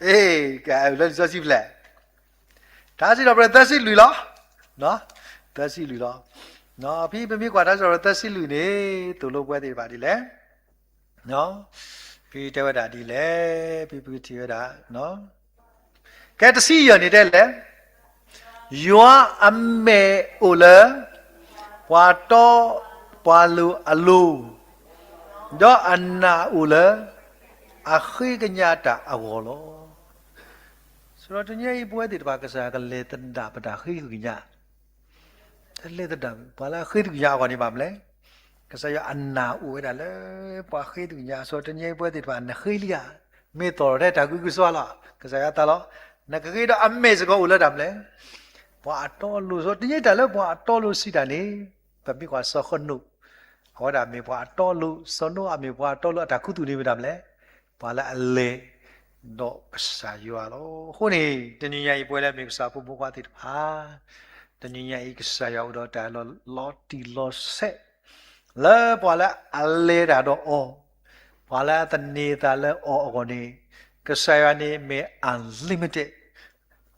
အ့, လၢလံာ်စီဆှံဖျဲၣ်, ထါစံးထီၣ်ပတြၢၤသၢဆံလွံၢ်လီၤ. သၢဆံလွံၢ်လီၤ. ဖဲပမ့ၢ်ကွၢ်ထါစံးထီၣ်ပတြၢၤသၢဆံလွံၢ်န့ၣ် သိၣ်လိပဝဲသ့ၣ်တဖၣ်ဒ်လဲၣ်. ဖဲတဲဝဲဒၣ်ဒ်လဲၣ်, ဖဲပကထံၣ်ဝဲဒၣ် ကဲတဆံယဲၢ်န့ၣ်တဲလဲၣ်, ယွၤအမဲာ်အိၣ်လၢ ပှၤတီပှၤလိၤအလိၤ, ဒီးအနာ်အိၣ်လၢ အဃ့ကညးတၢ်အဂီၢ်လီၤ. ဆိုတော့ တနံၤအံၤပဝဲသ့ၣ်တဖၣ် ကစၢ်ယွၤကလဲၤသဒၣ်ပတၢ်ဃ့ကညး, တလဲၤသဒၣ်ပှၤလၢအဃ့သုကညးအဂီၢ်န့ၣ်ဘၣ်မနုၤလဲၣ်. ကစၢ်ယွၤအနာ်အိၣ်ဝဲဒၣ်လၢ ပှၤဃ့သုကညးအဃိ တနံၤအံၤပဝဲသ့ၣ်တဖၣ် နဃ့လံဧါ, မ့ၢ်သီၣ်ထီၣ်ထဲတၢ်ဂုာ်ကစီၣ်လီၤ. ကစၢ်ယွၤသးလီၤ, နကဃ့ဒီးအမဲာ်စ့ၢ်ကီးအိၣ်လၢတၢ်မနုၤလဲၣ်. ပှၤအတီအလိၤ, တနံၤအံၤတၢ်လၢပှၤအတီအလိၤစံးတၢ်န့ၣ်, ပမ့ၢ်ကွၢ်စီၤဃနိၣ် အဝဲဒၣ်မ့ၢ်ပှၤအတီအလိၤ, စီၤနိအၤမ့ၢ်ပှၤအတီအလိၤ အတၢ်ခူသူၣ်န့ၣ်မ့ၢ်တၢ်မနုၤလဲၣ်, ပှၤလၢအလဲၤဒီးကစၢ်ယွၤလီၤ. အဃိန့ၣ် တနံၤညါအံၤ ပဝဲလၢအမ့ၢ်ကစၢ်ဖိမုၣ်ဖိခွါသ့ၣ်တဖၣ်, တနံၤညါအံၤ ကစၢ်ယွၤအိၣ်ဒီးတၢ်လီၤတံၢ်လီၤဆဲး လၢပှၤလၢအလဲၤတၢ်ဒီးအီၤ, ပှၤလၢအသန့ၤအသးလၢအီၤအဂီၢ်န့ၣ်, ကစၢ်ယွၤန့ၣ်မ့ၢ် unlimited,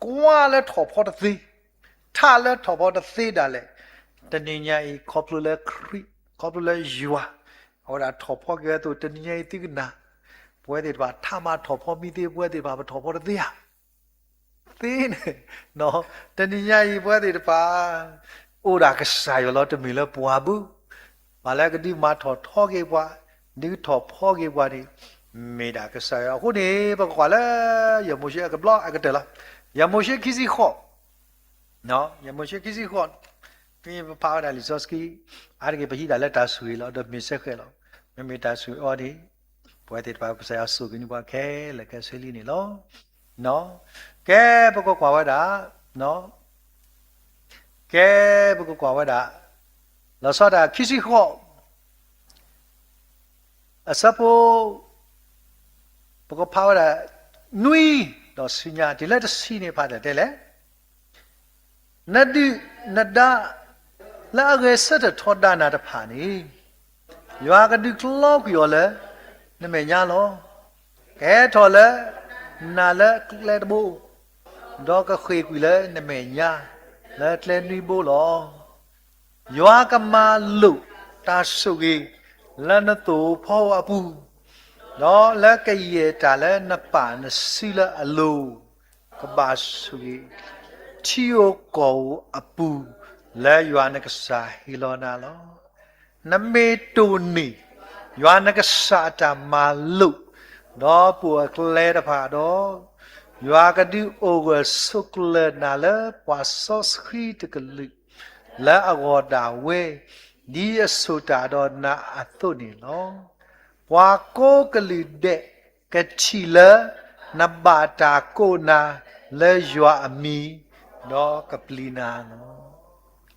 ကွၢ်လၢထီၣ်ဖီတသ့, ထးလၢထီၣ်ဖီတသ့ဒၣ်လဲာ်. တနံၤညါအံၤ ခီဖျိလၢခရံာ်, ခီဖျိလၢယွၤ, အဝဲဒၣ်ထီၣ်ဖီက့ၤဝဲအသိး တနံၤညါအံၤသုကနၣ်, ပဝဲသ့ၣ်တဖၣ် ထးမၤထီၣ်ဖီမံသ့ ပဝဲသ့ၣ်တဖၣ် ပထီၣ်ဖီတသ့ဧါ. သ့န့ၣ်, တနံၤညါအံၤ ပဝဲသ့ၣ်တဖၣ် အိၣ်ဒၣ်ကစၢ်ယွၤလီၤ, တမ့ၢ်လၢပှၤဘၣ်. ပှၤလၢကဒုးမၤထီၣ်ထီက့ၤပှၤ, ဒုးထီၣ်ဖီက့ၤပှၤန့ၣ် မ့ၢ်ဒၣ်ကစၢ်ယွၤ. အဃိန့ၣ် ပကကွၢ်လၢ ယမိၤၡ့အကဘျီအကတၢၢ်လီၤ. ယမိၤၡ့ခံဆံဃိး, ယမိၤၡ့ခံဆံဃိး, ပဖးဝဲဒၣ်လံာ်စီဆှံ, အါတက့ၢ် ပဟံးဒၣ်လၢတၢ်ဆိၣ်ဂ့ၤလီၤ, ဒီးမ့ၢ်စဲဃဲးလီၤ. မ့မ့ၢ်တၢ်ဆိၣ်ဂ့ၤအီၤန့ၣ်, ပဝဲသ့ၣ်တဖၣ် ကစၢ်ယွၤဆိၣ်ဂ့ၤန့ၢ်ပှၤခဲလၢာ်ခဲဆ့လံန့ၣ်လီၤ. ကဲ ပကကွၢ်ဝဲဒၣ်, ကဲ ပကကွၢ်ဝဲဒၣ်, လီၤဆီဒၣ်ခံဆံဃိး, အဆၢဖိ, ပကဖးဝဲဒၣ် နွံ, ဒီးဆူညါ တုၤလၢတဆံန့ၣ် ဖးတၢ်တဲလဲၣ်. နဒုၣ်နဒါ လၢအဂဲၤဆၢထၢၣ်ထီဒါနၤတဖၣ်န့ၣ်, ယွၤကဒုးကျီကွံာ်အီၤလၢ နမဲာ်ညါလီၤ. ကဟဲထီၣ်လၢနၤလၢကျဲတဘိ, ဒီးကဃ့ၢ်ကွံာ်လၢနမဲာ်ညါ လၢကျဲနွံဘိလီၤ. ယွၤကမၤလိာ်တၢ်ဆိၣ်ဂ့ၤလၢနသိၣ်ဖီအပူၤ, ဒီးလၢကယဲၢ်တၢ်လၢနပာ်နစုလၢအလိၤ, ကဘၣ်ဆိၣ်ဂ့ၤ ထံဧိၤကီၢ်ဧိၤအပူၤ, လၢယွၤနကစၢ်ဟ့ၣ်လီၤနၤလီၤ. နမ့ၢ်တိၢ်န့ၢ် ယွၤနကစၢ်အတၢ်မၤလိာ် ဒီးပိာ်အကျဲတဖၣ်ဒီး, ယွၤကဒုးအိၣ်ဂၢၢ်ဆိးကျၢၤနၤလၢပှၤစီဆှံတကလုာ် လၢအဂီၢ်ဒၣ်ဝဲ, ဒ်အဆိၣ်တၢ်ဒီးနၤအသိးန့ၣ်လီၤ. ပှၤကိးကလုာ်ဒဲး ကထံၣ်လၢနဘၣ်တၢ်ကိးနၤလၢယွၤအမံၤ, ဒီးကပျံၤနၤလီၤ.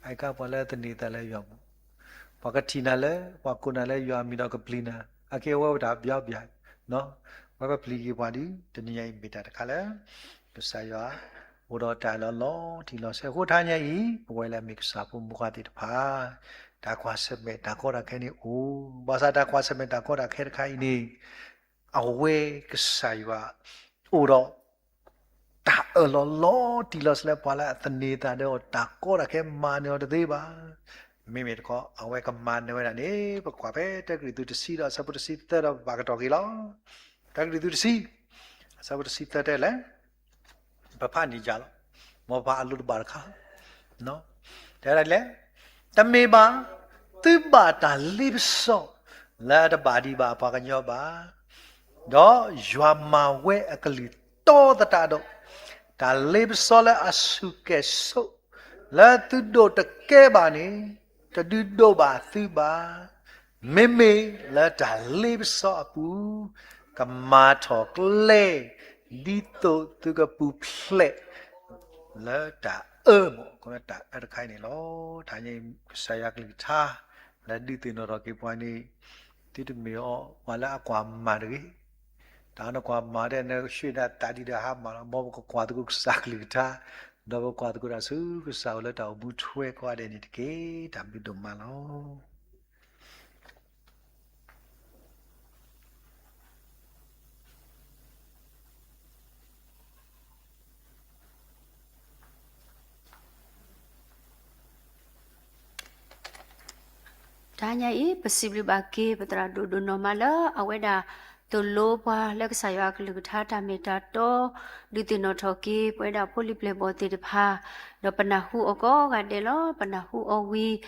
အကါပှၤလၢသန့ၤသးလၢယွၤမူး, ပှၤကထံၣ်နၤလၢ ပှၤကိးနၤလၢယွၤအမံၤဒီးကပျံၤနၤ, အကဲဝဲဝဲတၢ်ဘျါဘျါ, ပှၤကပျံၤက့ၤပှၤဒီး တနံၤညါအံၤမ့ၢ်တၢ်တခါလၢ ကစၢ်ယွၤအိၣ်ဒီးတၢ်လီၤလီၤတံၢ်လီၤဆဲးအဃိ တနံၤညါအံၤ ပဝဲလၢအမ့ၢ်ကစၢ်ဖိမုၣ်ဖိခွါသ့ၣ်တဖၣ် တၢ်ကွၢ်ဆၢၣ်မဲာ်တၢ်ကီတၢ်ခဲန့ၣ်အိၣ်, ဘၣ်ဆၣ်တၢ်ကွၢ်ဆၢၣ်မဲာ်တၢ်ကီတၢ်ခဲတခါအံၤန့ၣ် အဝဲကစၢ်ယွၤအိၣ်ဒီး တၢ်အၢၣ်လီၤလီၤတံၢ်လီၤဆဲးလၢပှၤလၢအသန့ၤသးဒီးအီၤ တၢ်ကီတၢ်ခဲမၤနၢၤအီၤတသ့ဘၣ်. မ့မ့ၢ်တခီ အဝဲကမၤနၢၤဝဲဒၣ်န့ၣ် ပကွၢ်ဖဲတၢကရံၣ်သူးတဆံဒီးအဆၢဖိတဆံသၢဒီးပဘၣ်ကတီၢ်က့ၤလီၤ. တၢကရံၣ်သူးတဆံ အဆၢဖိတဆံသၢတဲလဲၣ်, ပဖးန့ၢ်ယၤလီၤ, မ်ပဖးအလိၤတဘၣ်တခါ တဲဒ်လဲၣ်, တမ့ၢ်ဘၣ်, သုဘၣ်တၢ်လ့ပစီ လၢအတဘၣ်ဒံးဘၣ်အပှၤကညီဘၣ်, ဒီးယွၤမၤဝဲအကလုၢ်တီသတးဒီး, တၢ်လ့ပစီလၢအဆူၣ်ကဲၣ်ဆိး လၢသုဒိးတကဲဘၣ်န့ၣ် တဒုးဒိးဘၣ်သုဘၣ်. မ့မ့ၢ်လၢတၢ်လ့ပစီအပူၤ ကမၤထီၣ်ကျဲ ဒ်သိးသုကပူၤဖျဲး လၢတၢ်အၢမး, တၢ်အၢတခါအံၤန့ၣ်လီၤ. တၢ်န့ၣ် ကစၢ်ယွၤကလုၢ်ကထါ လၢဒုးသ့ၣ်နီၣ်ထီၣ်က့ၤပှၤန့ၣ် သုတမ့ၢ်အီၤပှၤလၢအကွၢ်မၤတဂ့ၤ. တၢ်နကွၢ်မၤဒဲး နရွှေ့နသးဒံးဒီးဟါမၢ်လီၤ. မ်ပကကွၢ်သကိးကစၢ်ကလုၢ်ကထါ, ဒီးပကွၢ်သကိးတၢ်ဆူကစၢ်အအိၣ်လၢတၢ်အိၣ်မူထွဲကိးဂၤဒဲးန့ၣ်တက့ၢ်. တၢ်ဘျုးဒိၣ်မးလီၤ. တဟါညါအံၤ ပစံးဘျုးဘၣ်က့ၤ ပသရၣ်ဒိၣ်ဒိၣ်နီၢ်မးလၢ အဝဲဒၣ် သိၣ်လိပှၤလၢကစၢ်ယွၤအကလုၢ်ကထါတၢ်မ့ၢ်တၢ်တီ, ဒုးသ့ၣ်နီၣ်ထီၣ်က့ၤ ပဝဲဒၣ်ဖိလံၤပျဲၢ်ဘီၣ်သ့ၣ်တဖၣ်, ဒီးပနၢ်ဟူအီၤကိးဂၤဒဲးလီၤ. ပနၢ်ဟူအီၤဝံၤ,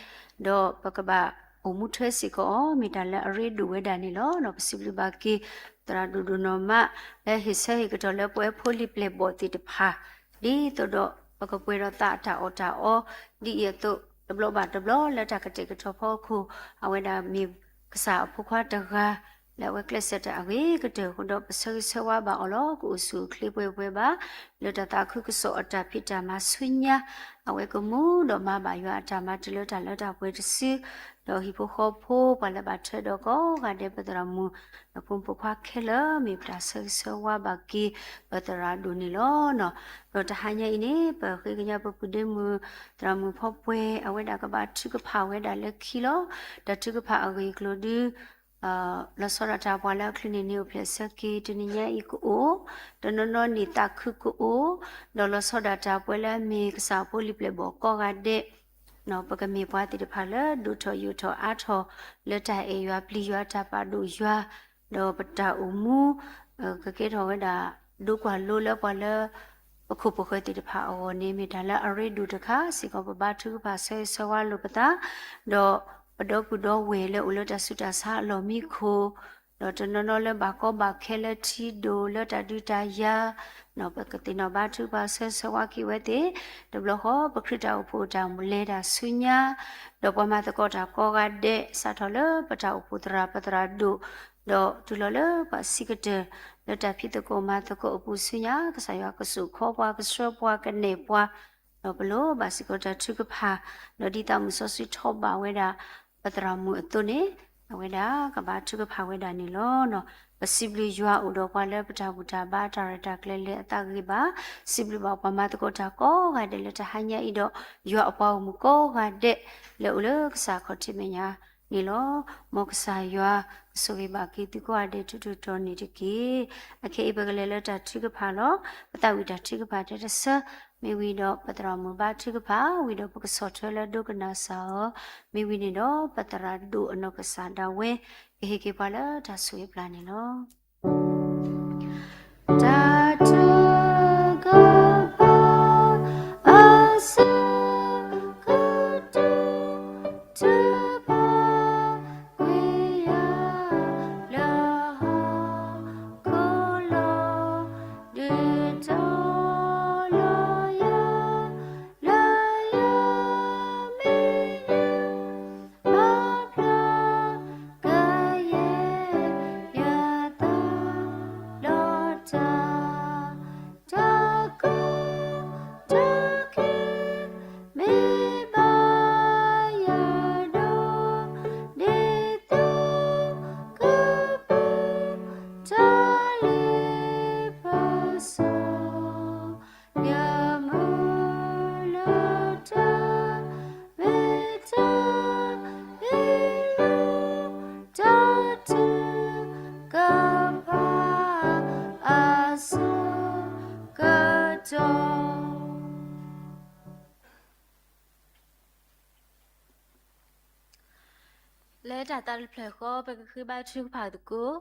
ဒီးပကဘၣ်အိၣ်မူထွဲစ့ၢ်ကီးအီၤ မ့ၢ်တၢ်လၢအရ့ဒိၣ်ဝဲဒၣ်န့ၣ်လီၤ. ဒီးပစံးဘျုးဘၣ်က့ၤ သရၣ်ဒိၣ်ဒိၣ်နီၢ်မး လၢဟ့ၣ်ဆၢဟ့ၣ်ကတီၢ်လၢပဝဲဖိလံၤပျဲၢ်ဘီၣ်သ့ၣ်တဖၣ် ဒ်သိးဒီး ပကပှဲၤဒီးသးအတၢ်အီၣ်တၢ်အီ ဒ်အံၤအသိး တဘျီဘၣ်တဘျီလၢတၢ်ကတဲာ်ကတီၤဖီခိၣ်, အဝဲဒၣ်မ့ၢ်ကစၢ်အဖိခွါတဂၤ လၢအဝဲကျဲးစၢးတၢ်အဂ့ၤကတၢၢ်အဃိဒီး ပဆၢဂ့ၤဆၢဝါဘၣ်အီၤလီၤ. ကအိၣ်ဆူၣ်အိၣ်ချ့ပှဲၤပှဲၤဘၣ် လၢတၢ်သးခုကစီၣ်အတၢ်ဖံးတၢ်မၤဆူညါ, အဝဲကမူဒီးမၤဘၣ်ယွၤအတၢ်မၤတုၤလၢတၢ်လၢတၢ်ပှဲၤတစု, ဒီးဟံၣ်ဖိဃီဖိ ပှၤလၢဘၣ်ထွဲဒီးကိးဂၤဒဲး ပသရၣ်မုၣ် ဒီးဖိမုၣ်ဖိခွါခဲလၢာ် မ့ၢ်ပတၢ်ဆၢဂ့ၤဆၢဝါဘၣ်က့ၤ ပသရၣ်ဒိၣ်န့ၣ်လီၤ. ဒီးတဟါညါအံၤန့ၣ် ပဃ့ကညးပပုၢ်ဒ့မုၣ် သရၣ်မုၣ်ဖီပှဲၤ အဝဲဒၣ်ကဘါထုကဖၣ်ဝဲဒၣ်လၢခံလီၤ. တၢ်ထုကဖၣ်အဂ့ၢ်အကျိၤဒု လီၤဆီဒၣ်တၢ်ပှၤလၢအချုးန့ၢ်န့ၣ်အိၣ်ဖျဲၣ်ဆၢက့ၤ တနံၤညါအံၤကအိၣ်, တနီၤနီၤန့ၣ်သးခုကအိၣ်, ဒီးလီၤဆီဒၣ်တၢ်ပှၤလၢအမ့ၢ်ကစၢ်ဖိလံၤပျဲၢ်ဘီၣ်ကိးဂၤဒဲး, ပကမ့ၢ်ပှၤသ့ၣ်တဖၣ်လၢဒိၣ်ထီၣ်ယိာ်ထီၣ်အါထီၣ် လၢတၢ်အဲၣ်ယွၤပျံၤယွၤတၢ်ပာ်ဒိၣ်ယွၤ, ဒီးပတၢ်အိၣ်မူ ကကဲထီၣ်ဝဲဒၣ် ဒိကွၢ်လိလၢပှၤလၢ ပခိၣ်ပဃၢၤသ့ၣ်တဖၣ်အဂီၢ်န့ၣ် မ့ၢ်တၢ်လၢအရ့ဒိၣ်တခါစ့ၢ်ကီး ပဘါထုကဖၣ်ဆၢဂ့ၤဆၢဝါလိာ်ပသး, ဒီးပဒီပုၢ်ဒီဝဲၢ်လၢအိၣ်လၢတၢ်ဆူးတၢ်ဆါအလီၢ်မံခိၣ်, ဒီးတနီၤနီၤလၢဘၣ်ကီဘၣ်ခဲလၢထံဒိၣ်လၢတၢ်ဒုးတၢ်ယၤ, ပကသ့ၣ်နီၣ်ဘါထုကဖၣ်ဆၢဂ့ၤဆၢဝါက့ၤဝဲသ့ၣ်, တဘျီဃီ ပခရံာ်တၢ်အိၣ်ဖှိၣ်တၢ်လဲၤတၢ်ဆူညါ, ဒီးပှၤမၤသကိးတၢ်ကိးဂၤဒဲး စးထီၣ်လၢပတၢ်အိၣ်ဖှိၣ်သရၣ်ပသရၣ်ဒိၣ်, ဒီးတုၤလီၤလၢပှၤဆံးကတၢၢ် လၢတၢ်ဖံးသကိးမၤသကိးအပူၤဆူညါ ကစၢ်ယွၤကစိာ်ခီပှၤ ကဆှၢပှၤ ကနဲၣ်ပှၤ, ဒီးပလိၣ်ဘၣ်စ့ၢ်ကီးတၢ်ထုကဖၣ်, ဒီးဒ်သးမုၣ်စီဆှံထီၣ်ဘၣ်ဝဲဒၣ် ပသရၣ်မုၣ်အသိးန့ၣ်, အဝဲဒၣ်ကဘါထုကဖၣ်ဝဲဒၣ်န့ၣ်လီၤ. ပစံးဘျုးယွၤအိၣ်ဒီးပှၤလၢပတၢ်ဘူၣ်တၢ်ဘါတၢ်ရဲၣ်တၢ်ကျဲၤလဲၤအသးဂ့ၤဘၣ်, စံးဘျုးဘၣ်ပှၤမၤသကိးတၢ်ကိးဂၤဒဲးလၢတဟါညါအံၤဒီး ယွၤအပှၤဂီၢ်မုၢ်ကိးဂၤဒဲး လၢအိၣ်လၢကစၢ်ခီၣ်ထံးမဲာ်ညါန့ၣ်လီၤ. မ်ကစၢ်ယွၤကဆိၣ်ဂ့ၤဘၣ်က့ၤသုကိးဂၤဒဲးထူးထူးတီၤတီၤန့ၣ်တက့ၢ်. အခဲအံၤပကလဲၤလၢတၢ်ထုကဖၣ်လီၤ. ပသးဝံၣ်တၢ်ထုကဖၣ်ထဲတဆၢ, မ့ၢ်ဝံၤဒီးပသရၣ်မုၣ်ဘါထုကဖၣ်ဝံၤဒီး ပကဆီၣ်ထွဲလၢဒိကနၣ်စၢ်အီၤ, မ့ၢ်ဝံၤန့ၣ်ဒီး ပသရၣ်ဒိၣ်အနီၢ်ကစၢ်ဒၣ်ဝဲ ကဟ့ၣ်က့ၤပှၤလၢတၢ်ဆိၣ်ဂ့ၤပျၢ်န့ၣ်လီၤ. တၢ်ထုကဖၣ် အဆၢကတီၢ် ထုကဖၣ်ကွံာ်ယၤ လၢဟီၣ်ခိၣ်လီၤ ဒုးတီလီၤယၤ လၢယမံၤ မၤဖျါကယဲၢ်ယသး ဒီးတၢ် တၢ်ကီတၢ်ခဲ မ့ၢ်ဘၣ်ယၤဒီး ဒ်သိးကပူၤ တၢ်လ့ပစီ ယမုၢ်လၢတၢ်မ့ၢ်တၢ်ဟ့ၣ်လီၤ တၢ်ထုကဖၣ်အဆၢကတီၢ် လၢတၢ်သးတဖျၢၣ်ဃီ ပကဃ့ဘါထုကဖၣ်သကိး,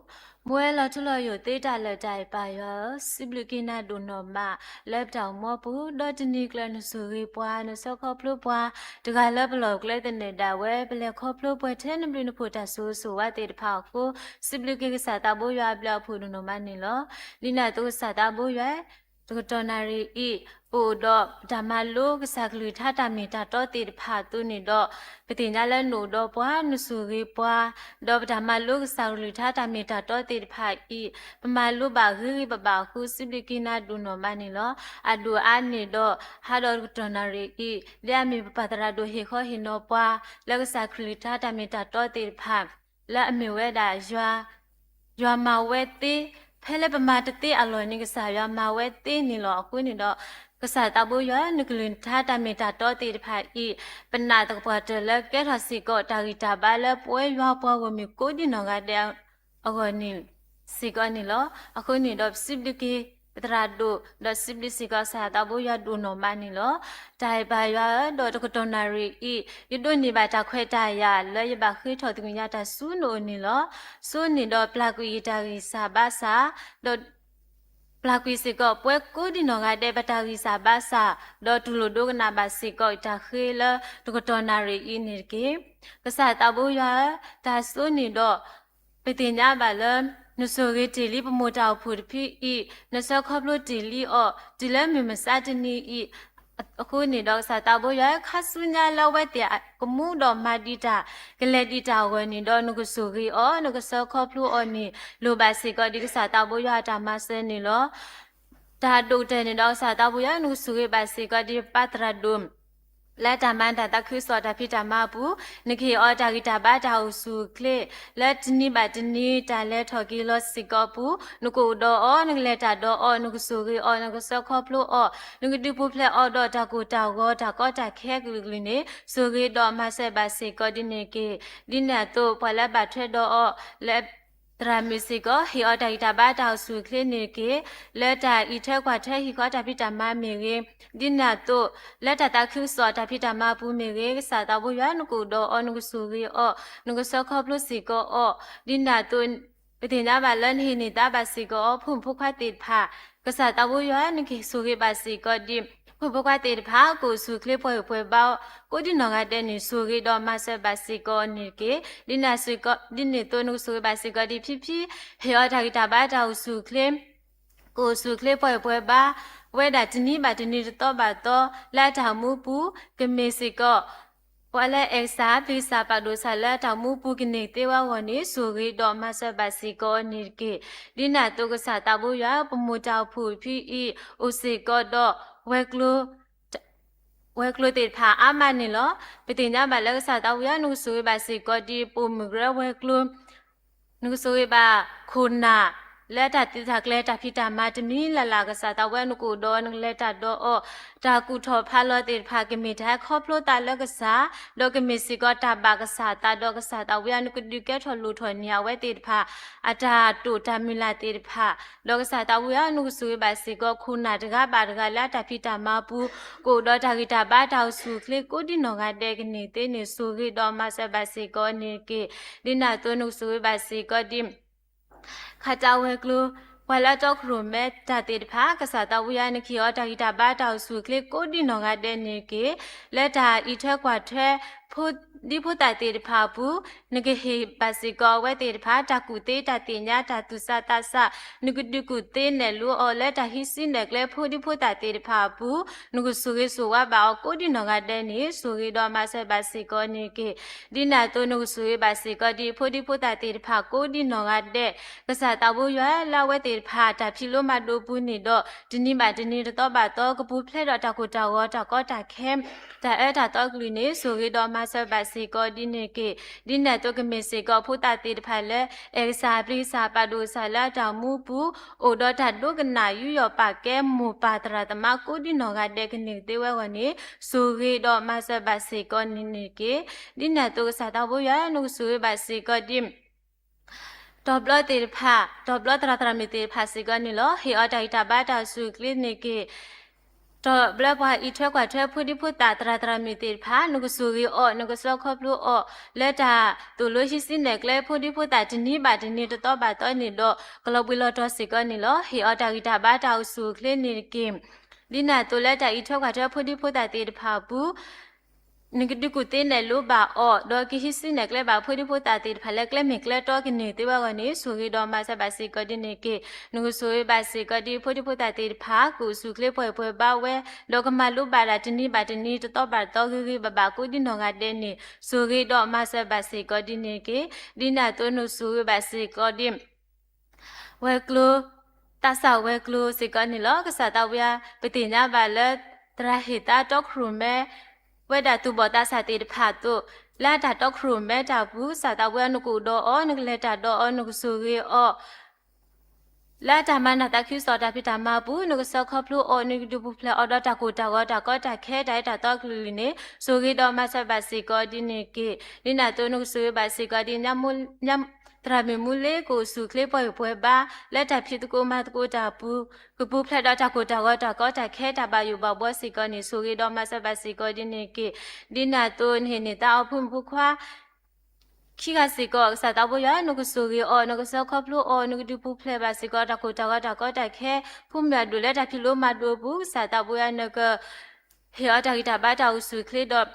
မူဝဲလီၤထူလီၤယိာ်သ့တၢ်လၢာ်တၢ်အဲၣ်ပၢ်ယွၤဧၢ, စံးဘျုးက့ၤနၤဒိၣ်နီၢ်မး လၢပတၢ်အိၣ်မူပူၤ ဒီးတနံၤကျၢၤနဆိၣ်ဂ့ၤပှၤ နဆှၢခီဖျိပှၤ တဂၤလၢပလီၢ်ကျဲသနၢၣ်ဒၣ်ဝဲ ပလဲၤခီဖျိပှဲၤထဲနဘျုးနဖှိၣ်တၢ်ဆိၣ်ဂ့ၤဆိၣ်ဝါသ့ၣ်တဖၣ်အဃိ, စံးဘျုးက့ၤကစၢ်သးဘိယွၤအဘျုးအဖှိၣ်ဒိၣ်နီၢ်မးန့ၣ်လီၤ. ဒ်န့ၣ်အသိးကစၢ်သးဘိယွၤ တကတီၢ်နၣ်ရံၣ်အံၤ ပအိၣ်ဒီးပတၢ်မၤလိကစၢ်ကလုၢ်ကထါတၢ်မ့ၢ်တၢ်တီသ့ၣ်တဖၣ်အသိးန့ၣ်ဒီး, ပသ့ၣ်ညါလၢနအိၣ်ဒီးပှၤ နဆိၣ်ဂ့ၤပှၤ, ဒီးပတၢ်မၤလိကစၢ်ကလုၢ်ကထါတၢ်မ့ၢ်တၢ်တီသ့ၣ်တဖၣ်အံၤ, ပမၤလိဘၣ်ဂ့ၤဂ့ၤဘၣ်ဘၣ်အဃိ စံးဘျုးက့ၤနၤဒိၣ်နီၢ်မးန့ၣ်လီၤ. အဒိၣ်အါန့ၣ်ဒီး ဟါဒီးတကတီၢ်နၣ်ရံၣ်အံၤ ဒ်အမ့ၢ်ပပၢ်သရၣ်ဒိၣ်ဟ့ၣ်ဃီဟ့ၣ်နီၤပှၤ လၢကစၢ်ကလုၢ်ကထါတၢ်မ့ၢ်တၢ်တီသ့ၣ်တဖၣ် လၢအမ့ၢ်ဝဲဒၣ်ယွၤ ယွၤမၤဝဲသ့, ဖဲလၢပမၤတသ့အလီၢ်န့ၣ် ကစၢ်ယွၤမၤဝဲသ့န့ၣ်လီၤ. အဃိန့ၣ်ဒီး ကစၢ်သးဘိယွၤ နကလုၢ်နထါတၢ်မ့ၢ်တၢ်တီသ့ၣ်တဖၣ်အံၤ, ပနာ်သပှၢ်တၢၢ်လၢကဲထီၣ်စ့ၢ်ကီးတၢ်ဂံၢ်တၢ်ဘါလၢပဝဲယွၤပှၤဂီၢ်မုၢ်ကိးဒံနီၢ်ဂၤဒဲးအဂီၢ်န့ၣ် စ့ၢ်ကီးန့ၣ်လီၤ. အဃိန့ၣ်ဒီး ပစံးဘျုးက့ၤ ပသရၣ်ဒိၣ် ဒီးစံးဘျုးစ့ၢ်ကီးကစၢ်သးဘိယွၤဒိၣ်နီၢ်မးန့ၣ်လီၤ. တၢ်အဲၣ်ပၢ်ယွၤဧၢ, ဒီးတကတီၢ်နၣ်ရံၣ်အံၤ ယဒိးန့ၢ်ဘၣ်တၢ်ခွဲးတၢ်ယာ်လၢယဘၣ်ဃ့ထီၣ်သကွံာ်ညါတၢ်ဆူနအိၣ်န့ၣ်လီၤ. ဆိန့ၢ်ဒီးပျၢ်ကွံာ်ယတၢ်ဂံၢ်စၢ်ဘါစၢ်, ဒီး ပျၢ်ကွံာ်စ့ၢ်ကီးပဝဲကိးဒံနီၢ်ဂၤဒဲးပတၢ်ဂံၢ်စၢ်ဘါစၢ်, ဒီးတူၢ်လိာ်ဒိကနၣ်ဘၣ်စ့ၢ်ကီးတၢ်ဃ့လၢတကတီၢ်နၣ်ရံၣ်အံၤန့ၣ်တက့ၢ်. ကစၢ်သးဘိယွၤဧၢ, တၢ်ဆိန့ၣ်ဒီး ပသ့ၣ်ညါဘၣ်လၢ နဆိၣ်ဂ့ၤတ့ၢ်လံပမိၢ်တၢ်အိၣ်ဖှိၣ်တဖုအံၤ, နဆှၢခီဖျိတ့ၢ်လံအီၤ တုၤလၢမုၢ်မဆါတနံၤအံၤ, အဃိန့ၣ်ဒီးကစၢ်သးဘိယွၤ ခါဆူညါလၢအဝဲသ့ၣ်ကမူဒီးမၤဒံးတၢ် ကလဲၤဒံးတၢ်အဂီၢ်န့ၣ်ဒီး နကဆိၣ်ဂ့ၤအီၤ နကဆှၢခီဖျိအီၤန့ၣ် လိၣ်ဘၣ်စ့ၢ်ကီးဒ်ကစၢ်သးဘိယွၤအတၢ်မၤစၢၤန့ၣ်လီၤ. တၢ်ဒိၣ်ကတၢၢ်န့ၣ်ဒီးကစၢ်သးဘိယွၤ နကဆိၣ်ဂ့ၤဘၣ်စ့ၢ်ကီးဒ်ပပၢ်သရၣ်ဒိၣ် လၢတၢ်မၤနၢၤသးခုကစီၣ်တၢ်ဖံးတၢ်မၤအပူၤ, နကဟ့ၣ်အီၤတၢ်ဂံၢ်တၢ်ဘါတၢ်အိၣ်ဆူၣ်အိၣ်ချ့, လၢတနံၤဘၣ်တနံၤတၢ်လဲၤထီၣ်က့ၤလီၤစ့ၢ်ကီးအပူၤ, နကအိၣ်ဒီးအီၤ, နကလဲၤတၢ်ဒီးအီၤ, နကဆိၣ်ဂ့ၤအီၤ, နကဆှၢခီဖျိအီၤ, နကဒုးပူၤဖျဲးအီၤဒီးတၢ်ကိၢ်တၢ်ဂီၤတၢ်ကီတၢ်ခဲကလုာ်ကလုာ်န့ၣ် ဆိၣ်ဂ့ၤဒီးမၤစၢၤဘၣ်စ့ၢ်ကီးဒ်န့ၣ်တက့ၢ်. ဒ်န့ၣ်အသိး ပှၤလၢဘၣ်ထွဲဒီးအီၤလၢ သရၣ်မုၣ်စ့ၢ်ကီး ဟ့ၣ်အီၤတၢ်ဂံၢ်တၢ်ဘါတၢ်အိၣ်ဆူၣ်အိၣ်ချ့န့ၣ်တက့ၢ်. လၢတၢ်အံးထွဲကွၢ်ထွဲဟံၣ်ဃီတၢ်ဖံးတၢ်မၤမ့ၢ်ဂ့ၤ, ဒ်န့ၣ်အသိး လၢတၢ်သးခုကစီၣ်တၢ်ဖံးတၢ်မၤအပူၤမ့ၢ်ဂ့ၤ, ကစၢ်သးဘိယွၤ နကအိၣ်ဒီးအီၤ, နကဆိၣ်ဂ့ၤအီၤ, နကဆှၢခီဖျိစ့ၢ်ကီးအီၤ, ဒ်န့ၣ်အသိး ပသ့ၣ်ညါဘၣ်လၢနဟ့ၣ်န့ၢ်သါဘၣ်စ့ၢ်ကီးအီၤ ဖိမုၣ်ဖိခွါသ့ၣ်တဖၣ်, ကစၢ်သးဘိယွၤ နကဆိၣ်ဂ့ၤဘၣ်စ့ၢ်ကီးဒ် ဖိမုၣ်ဖိခွါသ့ၣ်တဖၣ် ကအိၣ်ဆူၣ်အိၣ်ချ့ပှဲၤဂံၢ်ပှဲၤဘါ ကိးဒ်နီၢ်ဂၤဒဲးန့ၣ် ဆိၣ်ဂ့ၤဒီးမၤစၢၤဘၣ်စ့ၢ်ကီးန့ၣ်တက့ၢ်. ဒ်န့ၣ်အသိး နကဆိၣ်ဂ့ၤဘၣ်စ့ၢ်ကီးဒ်ဖံဖံ ဟ့ၣ်အီၤတၢ်ဂံၢ်တၢ်ဘါတၢ်အိၣ်ဆူၣ်အိၣ်ချ့ ကအိၣ်ဆူၣ်အိၣ်ချ့ပှဲၤဂံၢ်ပှဲၤဘါ ဝဲဒၣ်တနံၤဘၣ်တနံၤတသီဘၣ်တသီ လၢအတၢ်အိၣ်မူပူၤ ကမ့ၢ်စ့ၢ်ကီး ပှၤလၢအဲၣ်ကစၢ် ပျံၤကစၢ် ပာ်ဒိၣ်ကစၢ်လၢအတၢ်အိၣ်မူပူၤကန့ၢ်သ့ဝဲအဂီၢ်န့ၣ် ဆိၣ်ဂ့ၤဒီးမၤစၢၤဘၣ်စ့ၢ်ကီးန့ၣ်တက့ၢ်. ဒ်န့ၣ်အသိးကစၢ်သးဘိယွၤ ပမိၢ်တၢ်အိၣ်ဖှိၣ်ဖံအံၤ အိၣ်စ့ၢ်ကီးဒီး ဝဲၤကျိၤသ့ၣ်တဖၣ်အါမးန့ၣ်လီၤ. ပသ့ၣ်ညါဘၣ်လၢကစၢ်သးဘိယွၤ နကဆိၣ်ဂ့ၤဘၣ်စ့ၢ်ကီးဒ် ပိာ်မုၣ်ကရၢဝဲၤကျိၤ နကဆိၣ်ဂ့ၤဘၣ်ခိၣ်နၢ် လၢတၢ်သုးတၢ်ကျဲၤတၢ်ဖံးတၢ်မၤတမံၤလၢ်လၢ် ကစၢ်သးဘိယွၤ နကအိၣ်ဒီးအီၤ နကလဲၤတၢ်ဒီးအီၤ, တၢ်ကူၣ်ထီၣ်ဖးလီၤသ့ၣ်တဖၣ် ကမ့ၢ်တၢ်ဟဲခီဖျိသးလၢကစၢ်, ဒီးကမ့ၢ်စ့ၢ်ကီးတၢ်ဘၣ်ကစၢ်သးဒီး ကစၢ်သးဘိယွၤ နကဒုးကဲထီၣ်လိၣ်ထီၣ်န့ၢ်အဝဲသ့ၣ်တဖၣ် အတၢ်တိာ်တၢ်မုၢ်လၢ်သ့ၣ်တဖၣ်, ဒီးကစၢ်သးဘိယွၤ နကဆိၣ်ဂ့ၤဘၣ်စ့ၢ်ကီး ခိၣ်နၢ်တဂၤဘၣ်တဂၤလၢအတၢ်ဖံးတၢ်မၤပူၤ ကအိၣ်ဒီးတၢ်ဂံၢ်တၢ်ဘါတၢ်အိၣ်ဆူၣ်အိၣ်ချ့ ကိးဒ်နီၢ်ဂၤဒဲးကန့ၢ်သ့န့ၣ် ဆိၣ်ဂ့ၤဒီးမၤစၢၤဘၣ်စ့ၢ်ကီးန့ၣ်တက့ၢ်. ဒ်န့ၣ်အသိး နကဆိၣ်ဂ့ၤဘၣ်စ့ၢ်ကီးဒ် ခးတၢ်ဝဲၤကျိၤ ပှၤလၢအတီခိၣ်ရိၣ်မဲတၢ်သ့ၣ်တဖၣ် ကစၢ်သးဘိယွၤ နကဟ့ၣ်အီၤတၢ်ဂံၢ်တၢ်ဘါတၢ်အိၣ်ဆူၣ်အိၣ်ချ့ ကိးဒ်နီၢ်ဂၤဒဲးန့ၣ်တက့ၢ်. လၢတၢ်အံးထွဲကွၢ်ထွဲ ဖိဒံဖိသၣ်သ့ၣ်တဖၣ်အပူၤ နကဟ့ၣ်ဘၣ်စ့ၢ်ကီးအဝဲသ့ၣ်တဖၣ် တၢ်ကူၣ်သ့တၢ်သ့ၣ်ညါတၢ်သူၣ်စၢ်သးစၢ်, နကဒုးကူၣ်သ့နဲၣ်လိအီၤ လၢတၢ်ဟံးစုနဲၣ်ကျဲ ဖိဒံဖိသၣ်သ့ၣ်တဖၣ်အပူၤ နကဆိၣ်ဂ့ၤဆိၣ်ဝါဘၣ်အီၤ ကိးဒ်နီၢ်ဂၤဒဲးန့ၣ် ဆိၣ်ဂ့ၤဒီးမၤစၢၤဘၣ်စ့ၢ်ကီးန့ၣ်တက့ၢ်. ဒ်န့ၣ်အသိး နကဆိၣ်ဂ့ၤဘၣ်စ့ၢ်ကီးဒ် ဖိဒံဖိသၣ်သ့ၣ်တဖၣ် ကိးဒ်နီၢ်ဂၤဒဲး, ကစၢ်သးဘိယွၤ လၢအဝဲသ့ၣ်တဖၣ် တၢ်ဖံးလိမၤဒိးပူၤန့ၣ်ဒီး တနံၤဘၣ်တနံၤ တသီဘၣ်တသီ ကပူၤဖျဲးဒီးတၢ်ကိၢ်တၢ်ဂီၤ တၢ်ကီတၢ်ခဲ တၢ်အၢတၢ်သီကလုာ်န့ၣ် ဆိၣ်ဂ့ၤဒီးမၤစၢၤဘၣ်စ့ၢ်ကီးဒ်န့ၣ်တက့ၢ်. ဒ်န့ၣ်အသိး ကမ့ၢ်စ့ၢ်ကီးဖိသၣ်သ့ၣ်တဖၣ်လၢ အဲၣ်ကစၢ် ပျံၤကစၢ် ပာ်ဒိၣ်ကစၢ်လၢအတၢ်အိၣ်မူပူၤ အိၣ်ဒီးတၢ်ဒိကနၣ်ယူးယီၣ်ပာ်ကဲ မိၢ်ပၢ်သရၣ်သမါ ကိးဒ်နီၢ်ဂၤဒဲးကန့ၢ်သ့ဝဲအဂီၢ်န့ၣ် ဆိၣ်ဂ့ၤဒီးမၤစၢၤဘၣ်စ့ၢ်ကီးန့ၣ်တက့ၢ်. ဒ်န့ၣ်အသိး ကစၢ်သးဘိယွၤ နကဆိၣ်ဂ့ၤဘၣ်စ့ၢ်ကီးဒ် တီၤဘျီသ့ၣ်တဖၣ်, တီၤဘျီသရၣ်သရၣ်မုၣ်သ့ၣ်တဖၣ်စ့ၢ်ကီးန့ၣ်လီၤ. ဟ့ၣ်အီၤတၢ်ဂံၢ်တၢ်ဘါတၢ်အိၣ်ဆူၣ်အိၣ်ချ့န့ၣ်တက့ၢ်. တီၤဘျီပှၤအံးထွဲကွၢ်ထွဲ ဖိဒံဖိသၣ်သရၣ်သရၣ်မုၣ်သ့ၣ်တဖၣ် နကဆိၣ်ဂ့ၤအီၤ နကဆှၢခီဖျိအီၤ လၢတၢ်သိၣ်လိဟံးစုနဲၣ်ကျဲ ဖိဒံဖိသၣ်တနံၤဘၣ်တနံၤ တသီဘၣ်တသီန့ၣ်ဒီး ကလီၤဘှံးလီၤတီၤစ့ၢ်ကီးန့ၣ်လီၤ. ဟ့ၣ်အီၤတၢ်ဂံၢ်တၢ်ဘါတၢ်အိၣ်ဆူၣ်အိၣ်ချ့န့ၣ်တက့ၢ်. ဒ်န့ၣ်အသိးလၢတၢ်အံးထွဲကွၢ်ထွဲ ဖိဒံဖိသၣ်သ့ၣ်တဖၣ်အပူၤ နကဒုးကူၣ်သ့နဲၣ်လိဘၣ်အီၤ ဒီးကဟံးစုနဲၣ်ကျဲဘၣ် ဖိဒံဖိသၣ်သ့ၣ်တဖၣ်လၢ ကျဲမ့ၢ်ကျဲတီကန့ၢ်သ့ဝဲအဂီၢ်န့ၣ် ဆိၣ်ဂ့ၤဒီးမၤစၢၤဘၣ်စ့ၢ်ကီးဒ်န့ၣ်တက့ၢ်. နကဆိၣ်ဂ့ၤဘၣ်စ့ၢ်ကီးဒ် ဖိဒံဖိသၣ်သ့ၣ်တဖၣ် ကအိၣ်ဆူၣ်အိၣ်ချ့ပှဲၤပှဲၤဘါဝဲ ဒီးကမၤလိဘၣ်ဒၣ်တနံၤဘၣ်တနံၤ တသီဘၣ်တသီ ဂ့ၤဂ့ၤဘၣ်ဘၣ် ကိးဒ်နီၢ်ဂၤဒဲးန့ၣ် ဆိၣ်ဂ့ၤဒီးမၤစၢၤဘၣ်စ့ၢ်ကီးဒ်န့ၣ်တက့ၢ်. ဒ်န့ၣ်အသိး နကဆိၣ်ဂ့ၤဘၣ်စ့ၢ်ကီးဒ် ဝဲၤကျိၤ, သးစၢ်ဝဲၤကျိၤစ့ၢ်ကီးန့ၣ်လီၤ. ကစၢ်သးဝံယါ ပသ့ၣ်ညါဘၣ်လၢ သရၣ်ဟ့ၣ်သါတီခိၣ်ရိၣ်မဲ ဝဲဒၣ်သူၣ်ဘီၣ်သးစၢ်သ့ၣ်တဖၣ်အသိး, လၢတၢ်တီခိၣ်ရိၣ်မဲတၢ်ပူၤ ကစၢ်သးဝံယါ နကအိၣ်ဒီးအီၤ, နကလဲၤတၢ်ဒီးအီၤ, နကဆိၣ်ဂ့ၤအီၤ လၢတၢ်မၤနၢၤသးခုကစီၣ်တၢ်ဖံးတၢ်မၤပူၤ နကဆှၢခီဖျိအီၤ, နကဒုးပူၤဖျဲးအီၤဒီးတၢ်ကိၢ်တၢ်ဂီၤ တၢ်ကီတၢ်ခဲ တၢ်အဲၣ်တၢ်သီကလုာ်ကလုာ်န့ၣ် ဆိၣ်ဂ့ၤဒီးမၤစၢၤဘၣ်စ့ၢ်ကီးဒ်န့ၣ်တက့ၢ်. ဒ်န့ၣ်အသိး နကဆိၣ်ဂ့ၤဘၣ်စ့ၢ်ကီးဒ် သရၣ်မုၣ်မူလ့ ကအိၣ်ဆူၣ်အိၣ်ချ့ပှဲၤဂံၢ်ပှဲၤဘါ လၢတၢ်ဖံးသကိးမၤသကိးတၢ်ပူၤ ကပူၤဖျဲးဒီးတၢ်ကိၢ်တၢ်ဂီၤ တၢ်ကီတၢ်ခဲ တၢ်ဘၣ်ယိၣ်ဘၣ်ဘှီစ့ၢ်ကီးန့ၣ် ဆိၣ်ဂ့ၤဒီးမၤစၢၤဘၣ်စ့ၢ်ကီးဒ်န့ၣ်တက့ၢ်. ဒ်န့ၣ်အသိး နဟ့ၣ်န့ၢ်သါအီၤဖိမုၣ်ဖိခွါ ခံဂၤစ့ၢ်ကီး ကစၢ်သးဘိယွၤ နကဆိၣ်ဂ့ၤအီၤ, နကဆှၢခီဖျိအီၤ, နကဒုးပူၤဖျဲးဘၣ်စ့ၢ်ကီး တၢ်ကိၢ်တၢ်ဂီၤ တၢ်ကီတၢ်ခဲ, ဖိမုၣ်အဒိၣ်လၢတၢ်ဖံးလိမၤဒိးအပူၤ ကစၢ်သးဘိယွၤ နက ဟ့ၣ်အီၤတၢ်ဂံၢ်တၢ်ဘါတၢ်အိၣ်ဆူၣ်အိၣ်ချ့ဒီး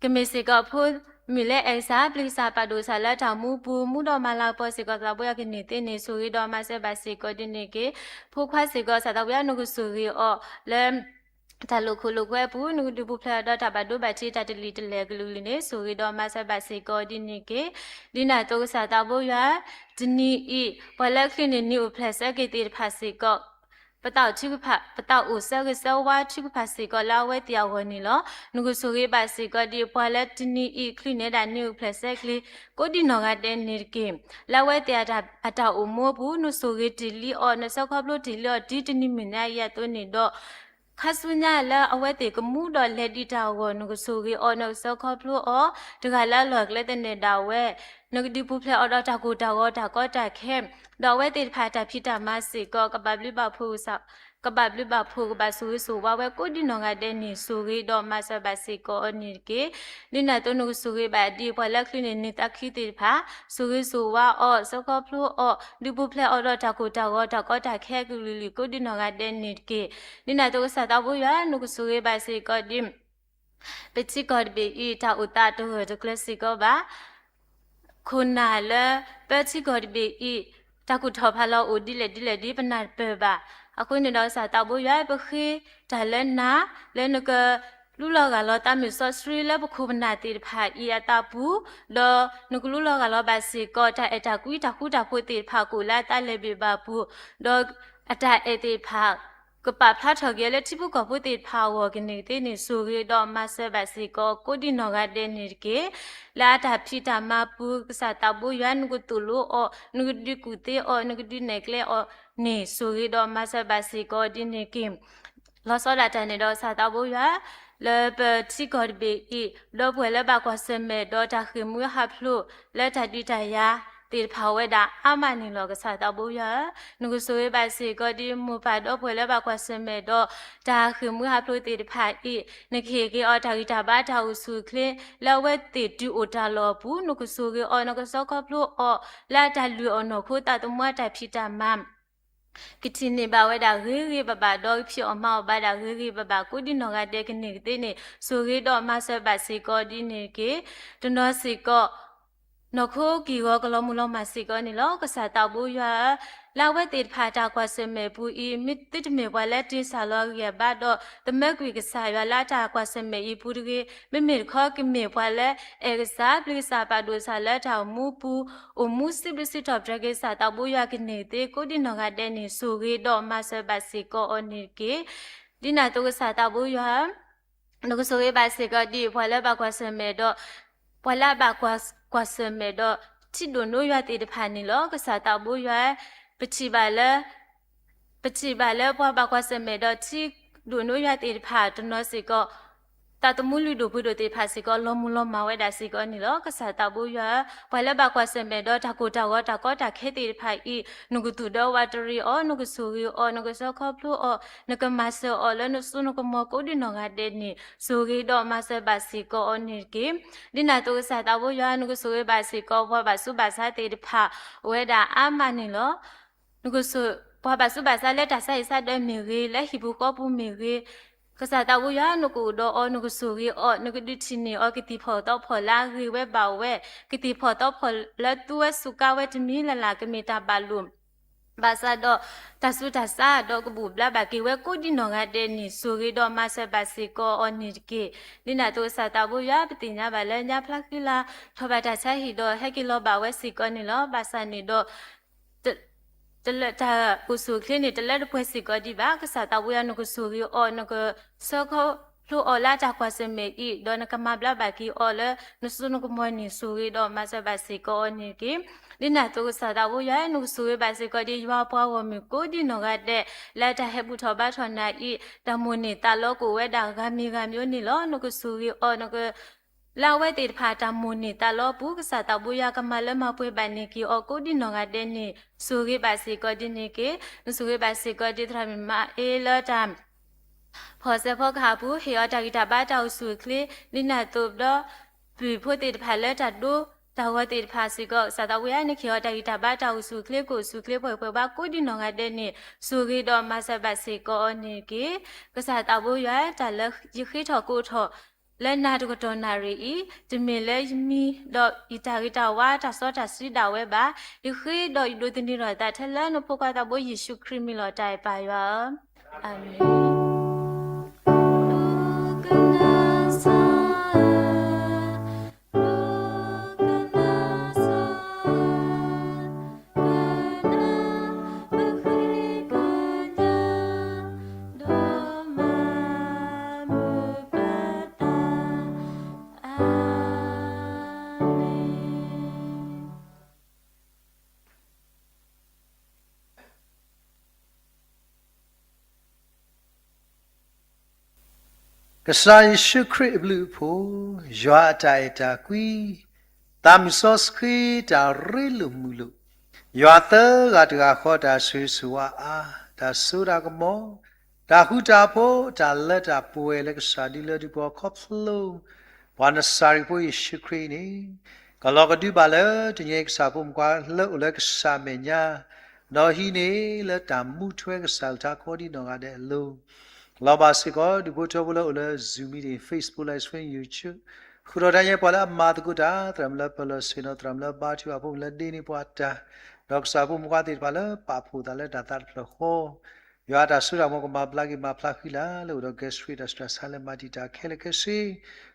ကမ့ၢ်စ့ၢ်ကီးဖိမုၣ်လၢအဲၣ်ကစၢ် ပျံၤကစၢ် ပာ်ဒိၣ်ကစၢ်လၢတၢ်မူပူၤ မူဒီးမၤလၤကပီၤစ့ၢ်ကီး သးဘိယွၤကန့ၢ်သ့န့ၣ် ဆိၣ်ဂ့ၤဒီးမၤစၢၤဘၣ်စ့ၢ်ကီးဒ်န့ၣ်တက့ၢ်. ဖိခွါစ့ၢ်ကီး ကစၢ်သးဘိယွၤ နကဆိၣ်ဂ့ၤအီၤလၢ တၢ်လိာ်ခိၣ်လိာ်ကွဲအပူၤ နကဒုးပူၤဖျဲးအီၤဒီးတၢ်ဘၣ်ဒိဘၣ်ထံး တၢ်တလံၣ်တလဲၢ်ကလုာ်ကလုာ်န့ၣ် ဆိၣ်ဂ့ၤဒီးမၤစၢၤဘၣ်စ့ၢ်ကီးဒ်န့ၣ်တက့ၢ်. ဒ်န့ၣ်အသိး ကစၢ်သးဘိယွၤ တနံၤအံၤ ပှၤလၢအချုးန့ၢ်နံၤအိၣ်ဖျဲၣ်ဆၢက့ၤသ့ၣ်တဖၣ်စ့ၢ်ကီး ပသးအိၣ်ထုကဖၣ်, ပသးအိၣ်ဆၢဂ့ၤဆၢဝါထုကဖၣ်စ့ၢ်ကီးလၢအဝဲသ့ၣ်အဂီၢ်န့ၣ်လီၤ. နကဆိၣ်ဂ့ၤဘၣ်စ့ၢ်ကီးဒ်ပှၤလၢတနံၤအံၤ ချုးန့ၢ်ဒၣ်နံၣ်အိၣ်ဖျဲၣ်ဆဲးကျိၤကိးဒံနီၢ်ဂၤဒဲးန့ၣ်တက့ၢ်. လၢအဝဲသ့ၣ်အတၢ်အိၣ်မူအပူၤ နဆိၣ်ဂ့ၤတ့ၢ်လံအီၤ, နဆၢခီဖျိတ့ၢ်လံအီၤ တုၤတနံၤမုၢ်နံၤအံၤအသိးန့ၣ်ဒီး ခါဆူညါလၢအဝဲသ့ၣ်ကမူဒီးလဲၤဒံးတၢ်အဂီၢ် နကဆိၣ်ဂ့ၤအီၤ, နကဆၢခီဖျိအီၤ, တဂၤလၢအလီၢ်အကျဲသနၢၣ်ဒၣ်ဝဲ, နကဒုးပူၤဖျဲးအီၤဒီးတၢ်ကိၢ်တၢ်ဂီၤတၢ်ကီတၢ်ခဲ, ဒီးအဝဲသ့ၣ်တဖၣ်တၢ်ဖံးတၢ်မၤစ့ၢ်ကီး ကဘၣ်ဘျုးဘၣ်ဖှိၣ် ကဘၣ်ဆိၣ်ဂ့ၤဆိၣ်ဝါဝဲကိးဒံနီၢ်ဂၤဒဲးန့ၣ် ဆိၣ်ဂ့ၤဒီးမၤစၢၤဘၣ်စ့ၢ်ကီးအီၤန့ၣ်တက့ၢ်. ဒ်န့ၣ်အသိးနကဆိၣ်ဂ့ၤဘၣ်ဒ်ပှၤလၢချုးန့ၢ်နံၣ်သးခံသ့ၣ်တဖၣ် ဆိၣ်ဂ့ၤဆိၣ်ဝါအီၤ, ဆၢခီဖျိအီၤ, ဒုးပူၤဖျဲးအီၤဒီးတၢ်ကိၢ်တၢ်ဂီၤတၢ်ကီတၢ်ခဲကလုာ်လုာ်ကိးဒံနီၢ်ဂၤဒဲးန့ၣ်တက့ၢ်. ဒ်န့ၣ်အသိးကစၢ်သးဘိယွၤ နကဆိၣ်ဂ့ၤဘၣ်စ့ၢ်ကီးဒ် ပထံကီၢ်တဘ့ၣ်အံၤ တၢ်အိၣ်သးတဂၢၢ်တကျၢၤစ့ၢ်ကီးဘၣ်. ခိၣ်နၢ်လၢပထံကီၢ်တဘ့ၣ်အံၤ တၢ်ကူၣ်ထီၣ်ဖးလီၤအိၣ်ဒ်လဲၣ်ဒ်လဲၣ်ဒ်ပနၢ်တပၢၢ်ဘၣ်. အဃိန့ၣ်ဒီးကစၢ်သးဘိယွၤ ပဃ့တၢ်လၢနၤ လၢနကလူလီၤဂၢ်လီၤသးမုၢ်စီဆှံလၢပခိၣ်ပနၢ်သ့ၣ်တဖၣ်အံၤအသးပူၤ, ဒီးနကလူလီၤဂၢ်လီၤဘၣ်စ့ၢ်ကီး တၢ်အဲၣ်တၢ်ကွံတၢ်ဃူတၢ်ဖိးသ့ၣ်တဖၣ်ကအိၣ်လၢအသးလဲၤဘ့ၣ်ဘၣ်ပူၤ, ဒီးအတၢ်အဲၣ်သ့ၣ်တဖၣ် ကပာ်ဖျါထီၣ်က့ၤလၢထံဖိကီၢ်ဖိသ့ၣ်တဖၣ်အဂီၢ်ကန့ၢ်ကသ့န့ၣ် ဆိၣ်ဂ့ၤဒီးမၤစၢၤဘၣ်စ့ၢ်ကီးကိးဒံနီၢ်ဂၤဒဲးန့ၣ်တက့ၢ်. လၢအတၢ်ဖံးတၢ်မၤပူၤ ကစၢ်သးဘိယွၤ နကသိၣ်လိအီၤ, နကဒုးကူၣ်သ့အီၤ, နကဒုးနဲၣ်ကျဲအီၤန့ၣ် ဆိၣ်ဂ့ၤဒီးမၤစၢၤဘၣ်စ့ၢ်ကီးဒ်န့ၣ်တက့ၢ်. လီၤဆီဒၣ်တၢ်န့ၣ်ဒီးကစၢ်သးဘိယွၤ လၢပထံကီၢ်တဘ့ၣ်အံၤ ဒီပုၢ်ဝဲၢ်လၢဘၣ်ကွၢ်ဆၢၣ်မဲာ်ဒီးတၢ်ဃ့ၢ်မှံဟးဖျိး လၢတၢ်ဒုးတၢ်ယၤသ့ၣ်တဖၣ်ဝဲဒၣ်အါမးန့ၣ်လီၤ. ကစၢ်သးဘိယွၤဧၢ, နကဆိၣ်ဂ့ၤဘၣ်စ့ၢ်ကီးဒ်မိၢ်ပၢ်ဒီပုၢ်ဝဲၢ်လၢဘၣ်ကွၢ်ဆၢၣ်မဲာ်ဒီး တၢ်ဃ့ၢ်မှံဟးဖျိးသ့ၣ်တဖၣ်အံၤ, နကဟ့ၣ်က့ၤအီၤတၢ်ဂံၢ်တၢ်ဘါတၢ်အိၣ်ဆူၣ်အိၣ်ချ့ လၢအဝဲသ့ၣ်တုၤအိၣ်တၢ်လီၢ်အပူၤ, နကဆိၣ်ဂ့ၤအီၤ နကဆၢခီဖျိအီၤ လၢအတၢ်လုၢ်အီၣ်နီၢ်ခိသးသမူအတၢ်ဖံးတၢ်မၤ ကထံၣ်န့ၢ်ဘၣ်ဝဲဒၣ်ဂ့ၤဂ့ၤဘၣ်ဘၣ် ဒီးကဖံးအီၣ်မၤအီၣ်ဘၣ်ဒၣ်ဂ့ၤဂ့ၤဘၣ်ဘၣ် ကိးဒံနီၢ်ဂၤဒဲးကန့ၢ်ကသ့န့ၣ် ဆိၣ်ဂ့ၤဒီးမၤစၢၤဘၣ်စ့ၢ်ကီးဒ်န့ၣ်တက့ၢ်. တနီၤစ့ၢ်ကီး နီၢ်ခိက့ၢ်ဂီၤကလီၤမုၢ်လီၤမၢ်စ့ၢ်ကီးန့ၣ်လီၤ. ကစၢ်သးဘိယွၤဧၢ, လၢအဝဲသ့ၣ်တဖၣ်တၢ်ကွၢ်ဆၢၣ်မဲာ်ပူၤအံၤ မ့ၢ်သုတမ့ၢ်ပှၤလၢတ့စၢ်လီၤအဂံၢ်အဘါဒီး သမၢကွံာ်ကစၢ်ယွၤလၢအတၢ်ကွၢ်ဆၢၣ်မဲာ်အံၤပူၤတဂ့ၤ, မ့မ့ၢ်တခီကမ့ၢ်ပှၤလၢအဲၣ်ကစၢ် ပျံၤကစၢ် ပာ်ဒိၣ်ကစၢ်လၢတၢ်အိၣ်မူပူၤ အိၣ်မူစံးဘျုးစံးထီၣ်ပတြၢၤက့ၤကစၢ်သးဘိယွၤကန့ၢ်ကသ့ ကိးဒံနီၢ်ဂၤဒဲးန့ၣ် ဆိၣ်ဂ့ၤဒီးမၤစၢၤဘၣ်စ့ၢ်ကီးအီၤန့ၣ်တက့ၢ်. ဒ်န့ၣ်အသိးကစၢ်သးဘိယွၤ နကဆိၣ်ဂ့ၤဘၣ်စ့ၢ်ကီးဒ်ပှၤလၢဘၣ်ကွၢ်ဆၢၣ်မဲာ်ဒီး ပှၤလၢအဘၣ်ကွၢ်ဆၢၣ်မဲာ်ဒီး ထံဒိၣ်နိယွၤသ့ၣ်တဖၣ်န့ၣ်လီၤ. ကစၢ်သးဘိယွၤ ပထံၣ်ဘၣ်လၢ ပထံၣ်ဘၣ်လၢပှၤဘၣ်ကွၢ်ဆၢၣ်မဲာ်ဒီးထံဒိၣ်နိယွၤသ့ၣ်တဖၣ်တနီၤစ့ၢ်ကီး သးသမူလုၢ်ဒိၣ်ပှ့ၤဒိၣ်သ့ၣ်တဖၣ်စ့ၢ်ကီး လီၤမုၢ်လီၤမၢ်ဝဲဒၣ်စ့ၢ်ကီးန့ၣ်လီၤ. ကစၢ်သးဘိယွၤဧၢ, ပှၤလၢဘၣ်ကွၢ်ဆၢၣ်မဲာ်ဒီးတၢ်ကိၢ်တၢ်ဂီၤတၢ်ကီတၢ်ခဲသ့ၣ်တဖၣ်အံၤ နကသူၣ်ဒၢဝးတရံးအီၤ, နကဆိၣ်ဂ့ၤအီၤ, နကဆၢခီဖျိအီၤ, နကမၤစၢၤအီၤလၢနစိနကမီၤကိးဒံနီၢ်ဂၤဒဲးန့ၣ် ဆိၣ်ဂ့ၤဒီးမၤစၢၤဘၣ်စ့ၢ်ကီးအီၤန့ၣ်တက့ၢ်. ဒ်န့ၣ်အသိးကစၢ်သးဘိယွၤ နကဆိၣ်ဂ့ၤဘၣ်စ့ၢ်ကီး ပှၤဘၣ်ဆူးဘၣ်ဆါသ့ၣ်တဖၣ် အိၣ်ဝဲဒၣ်အါမးန့ၣ်လီၤ. နကဆိၣ် ပှၤဘၣ်ဆူးဘၣ်ဆါလၢတၢ်ဆါဟံၣ်ဆါဒၢးမ့ၢ်ဂ့ၤ, လၢဟံၣ်ပူၤဃီပူၤမ့ၢ်ဂ့ၤ, ကစၢ်သးဘိယွၤ နကအိၣ်ဒီးအီၤ, နကဆိၣ်ဂ့ၤအီၤ, နကဒုးထံၣ်န့ၢ်အီၤ ကသံၣ်ဖီၣ်သီဖီၣ်လၢအဂ့ၤဝဲဘၣ်ဝဲ, ကသံၣ်ဖီၣ်သီဖီၣ်လၢသူဝဲစူးကါဝဲတမံၤလၢ်လၢ် ကမ့ၢ်တၢ်ဘၣ်လိာ် ဘၣ်ဆၣ်ဒီး တၢ်ဆူးတၢ်ဆါဒီးကဘူၣ်ဘျါဘၣ်က့ၤဝဲကိးဒံနီၢ်ဂၤဒဲးန့ၣ် ဆိၣ်ဂ့ၤဒီးမၤစၢၤဘၣ်စ့ၢ်ကီးအီၤန့ၣ်တက့ၢ်. ဒ်န့ၣ်အသိးကစၢ်သးဘိယွၤ ပသ့ၣ်ညါဘၣ်လၢညါဖျါဃံလၤ ထီၣ်ဘၣ်တၢ်ဆါဟံၣ်ဒီး ဟဲက့ၤလီၤဘၣ်ဝဲစ့ၢ်ကီးန့ၣ်လီၤ. ဘၣ်ဆၣ်န့ၣ်ဒီး တလၢတၢ်အိၣ်ဆူၣ်အိၣ်ချ့န့ၣ် တလၢတပှဲၤစ့ၢ်ကီးဒံးဘၣ်. ကစၢ်သးဘိယွၤ နကဆိၣ်ဂ့ၤအီၤ, နကဆၢခီဖျိအီၤလၢအတၢ်ကွၢ်ဆၢၣ်မဲာ်အံၤ, ဒီးနကမၤဘျါဘၣ်က့ၤအီၤလၢနစိနကမီၤန့ၣ် ဆိၣ်ဂ့ၤဒီးမၤစၢၤဘၣ်စ့ၢ်ကီးအီၤန့ၣ်တက့ၢ်. ဒ်န့ၣ်အသိးကစၢ်သးဘိယွၤ နကဆိၣ်ဂ့ၤဘၣ်စ့ၢ်ကီးဒ်ယွၤပှၤဂီၢ်မုၢ်ကိးဒံနီၢ်ဂၤဒဲး လၢတၢ်ဟဲဘူၣ်ထီၣ်ဘါထီၣ်နၤအံၤ တၢ်မိၣ်န့ၢ်သးလီကအိၣ်ဝဲဒၣ်ဂၤမံၤဂၤမံၤန့ၣ်လီၤ. နကဆိၣ်ဂ့ၤအီၤ, နက လၢအဝဲသ့ၣ်တဖၣ်တၢ်မိၣ်န့ၢ်သးလီအပူၤ ကစၢ်သးဘိယွၤကမၤလၢမၤပှဲၤဘၣ်န့ၢ်က့ၤအီၤကိးဒံနီၢ်ဂၤဒဲးန့ၣ် ဆိၣ်ဂ့ၤဘၣ်စ့ၢ်ကီးဒ်န့ၣ်တက့ၢ်. နဆိၣ်ဂ့ၤဘၣ်စ့ၢ်ကီးဒ်သရၣ်မုၣ်မၤအ့လၢတၢ် ဖီၣ်စဲးဖီကဟၣ်ပူၤ ဟ့ၣ်အီၤတၢ်ဂံၢ်တၢ်ဘါတၢ်အိၣ်ဆူၣ်အိၣ်ချ့ ဒ်န့ၣ်အသိးဒီး ပုၢ်ဖိသ့ၣ်တဖၣ်လၢတၢ်ဒိတၢ်ဂီၤသ့ၣ်တဖၣ်စ့ၢ်ကီး ကစၢ်သးဘိယွၤ နကဟ့ၣ်အီၤတၢ်ဂံၢ်တၢ်ဘါတၢ်အိၣ်ဆူၣ်အိၣ်ချ့ ကအိၣ်ဆူၣ်အိၣ်ချ့ပှဲၤပှဲၤဘၣ်ကိးဒံနီၢ်ဂၤဒဲးန့ၣ် ဆိၣ်ဂ့ၤဒီးမၤစၢၤဘၣ်စ့ၢ်ကီးအီၤန့ၣ်တက့ၢ်. ကစၢ်သးဘိယွၤ တၢ်လၢယဃ့ထီၣ်ကိးထီၣ် လၢနၤတကတီၢ်နၣ်ရံၣ်အံၤ တမ့ၢ်လၢယမံဒီးယတၢ်ဂ့ၤတၢ်ဝါတၢ်စီတၢ်ဆှံဒၣ်ဝဲဘၣ်. ယဃ့ဒီးယဒိးသန့ၤထီၣ်အသးထဲလၢနဖိခွါသးဘိယ့ၣ်ၡူးခရံာ်မံၤလီၤ တၢ်အဲၣ်ပၢ်ယွၤဧၢ, အၤမ့ၣ်. ကစၢ်ယ့ၣ်ၡူးခရံာ်အဘျုးအဖှိၣ်, ယွၤအတၢ်အဲၣ်တၢ်ကွံ, သးမုၢ်စီဆှံတၢ်ရ့လိာ်မုာ်လိာ်, ယွၤသၢဂၤတဂၤဃီတၢ်ဆိၣ်ဂ့ၤဆိၣ်ဝါအါ, တၢ်စိတၢ်ကမီၤ, တၢ်ဃူတၢ်ဖိး, တၢ်လၢတၢ်ပှဲၤလၢကစၢ်ဒုးလၢဒုးပှၤခီဖျိ ပှၤနစၤရ့းဖိယ့ၣ်ၡူးခရံာ်အံၤန့ၣ်, ကလီၤကဒုဘၣ်လၢတနံၤအံၤကစၢ်ဖိမုၣ်ခွါလၢအိၣ်လၢကစၢ်မဲာ်ညါ, ဒီးဟံးန့ၢ်လၢတၢ်မူထွဲကစၢ်အကလုၢ်ကထါကိးဒံနီၢ်ဂၤဒဲးအလိၤ, လီၤဘၣ်စ့ၢ်ကီးဒုးဖိထၢဖိလၢအိၣ်လၢ Zoom meeting, Facebook live stream, YouTube, ဃုာ်ဒီးတၢ်ညါပှၤလၢအမၤသကိးတၢ်, သရၣ်မုၣ်လၢပၢၤလီၢ်ဆ့ၣ်နီၤ, သရၣ်မုၣ်လၢဘါထုကဖၣ်ဖိလၢဒ့န့ၢ်ပှၤတၢ်, ဒီးကစၢ်ဖိမုၣ်ခွါသ့ၣ်တဖၣ်လၢပာ်ဖှိၣ်သးလၢတၢ်သးတဖျၢၣ်ဃီ, ယွၤတၢ်စိတၢ်ကမီၤကမၤဘျါက့ၤမၤဖျါဃံလၤလၢအိၣ်ဒီး gathering တၢ်ဆူးတၢ်ဆါလၢမၤတံာ်တာ်ခဲလၢာ်ခဲဆ့,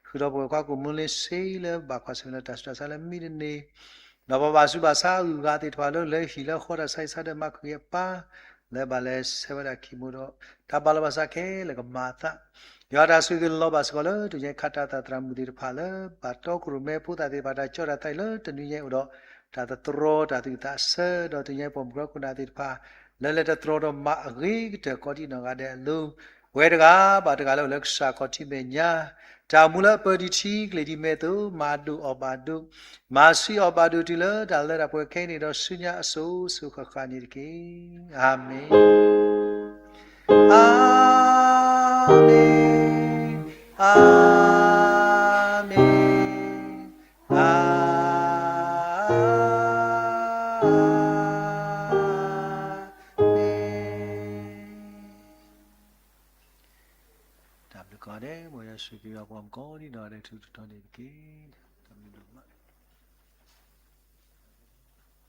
ဃုာ်ဒီးပဝဲၢ်ခွါကိးမုၢ်လ့ဆ့လၢဘၣ်ကွၢ်ဆၢၣ်မဲာ်ဒီးတၢ်ဆူးတၢ်ဆါလၢမံတန့ၢ် ဒီးပှၤဘၣ်ဆူးဘၣ်ဆါအဂုၤအဂၤသ့ၣ်တဖၣ်လၢလၢဟံၣ်လၢဃီတၢ်ဆါဟံၣ်ဆါဒီးမၤခရံာ်အပၢ်, လၢဘၣ်လဲၤဆဲးဝဲဒၣ်ခံမိၢ်ဒီး တၢ်ဘၣ်လီၤဘၣ်စးခဲလၢာ်ကမၤအသး, ယွၤတၢ်ဆိၣ်ဂ့ၤလီၤဘၣ်စ့ၢ်ကီးလၢတနံၤအံၤခးတၢ်သးသရၣ်မုၣ်သ့ၣ်တဖၣ်လၢ ဘၣ်တီခိၣ်ရိၣ်မဲဖိသၣ်သ့ၣ်တဖၣ်တၢ်ကၠီတၢ်သးအံၤလၢတနံၤအံၤအိၣ်ဒီး တၢ်သတြီတၢ်သူၣ်သးဆၢ, ဒီးတနံၤအံၤပှၤမုၢ်ကရၢခိၣ်နၢ်သ့ၣ်တဖၣ် လၢလဲၤတတြီဒီးမၤအဂ့ၤကတၢၢ်ကိးဒံနီၢ်ဂၤဒဲးအလိၤ, ပဝဲတဂၤဘၣ်တဂၤလၢအိၣ်လၢကစၢ်ခီၣ်ထံးမဲာ်ညါ, တၢ်အိၣ်မူလၢအပၢဒံးထံကလံၤဒ်မဲာ်သိး မၤဒိၣ်အီၣ်ဘၣ်ဒိ, မၤဆံးအီၣ်ဘၣ်ဒိတုၤလၢတၢ်လၢတၢ်ပှဲၤခဲအံၤန့ၣ်ဒီးဆူညါအစိၤစိၤဃၣ်ဃၣ်န့ၣ်တက့ၢ်. အၤမ့ၣ်, အၤမ့ၣ်, အၤမ့ၣ်, အၤမ့ၣ်. တၢ်ဘျုးကိးဂၤဒဲး မ်ယွၤဆိၣ်ဂ့ၤက့ၤပှၤမုၣ်ကိးဒံနီၢ်ဂၤဒဲးထူးထူးတီၤတီၤန့ၣ်တက့ၢ်.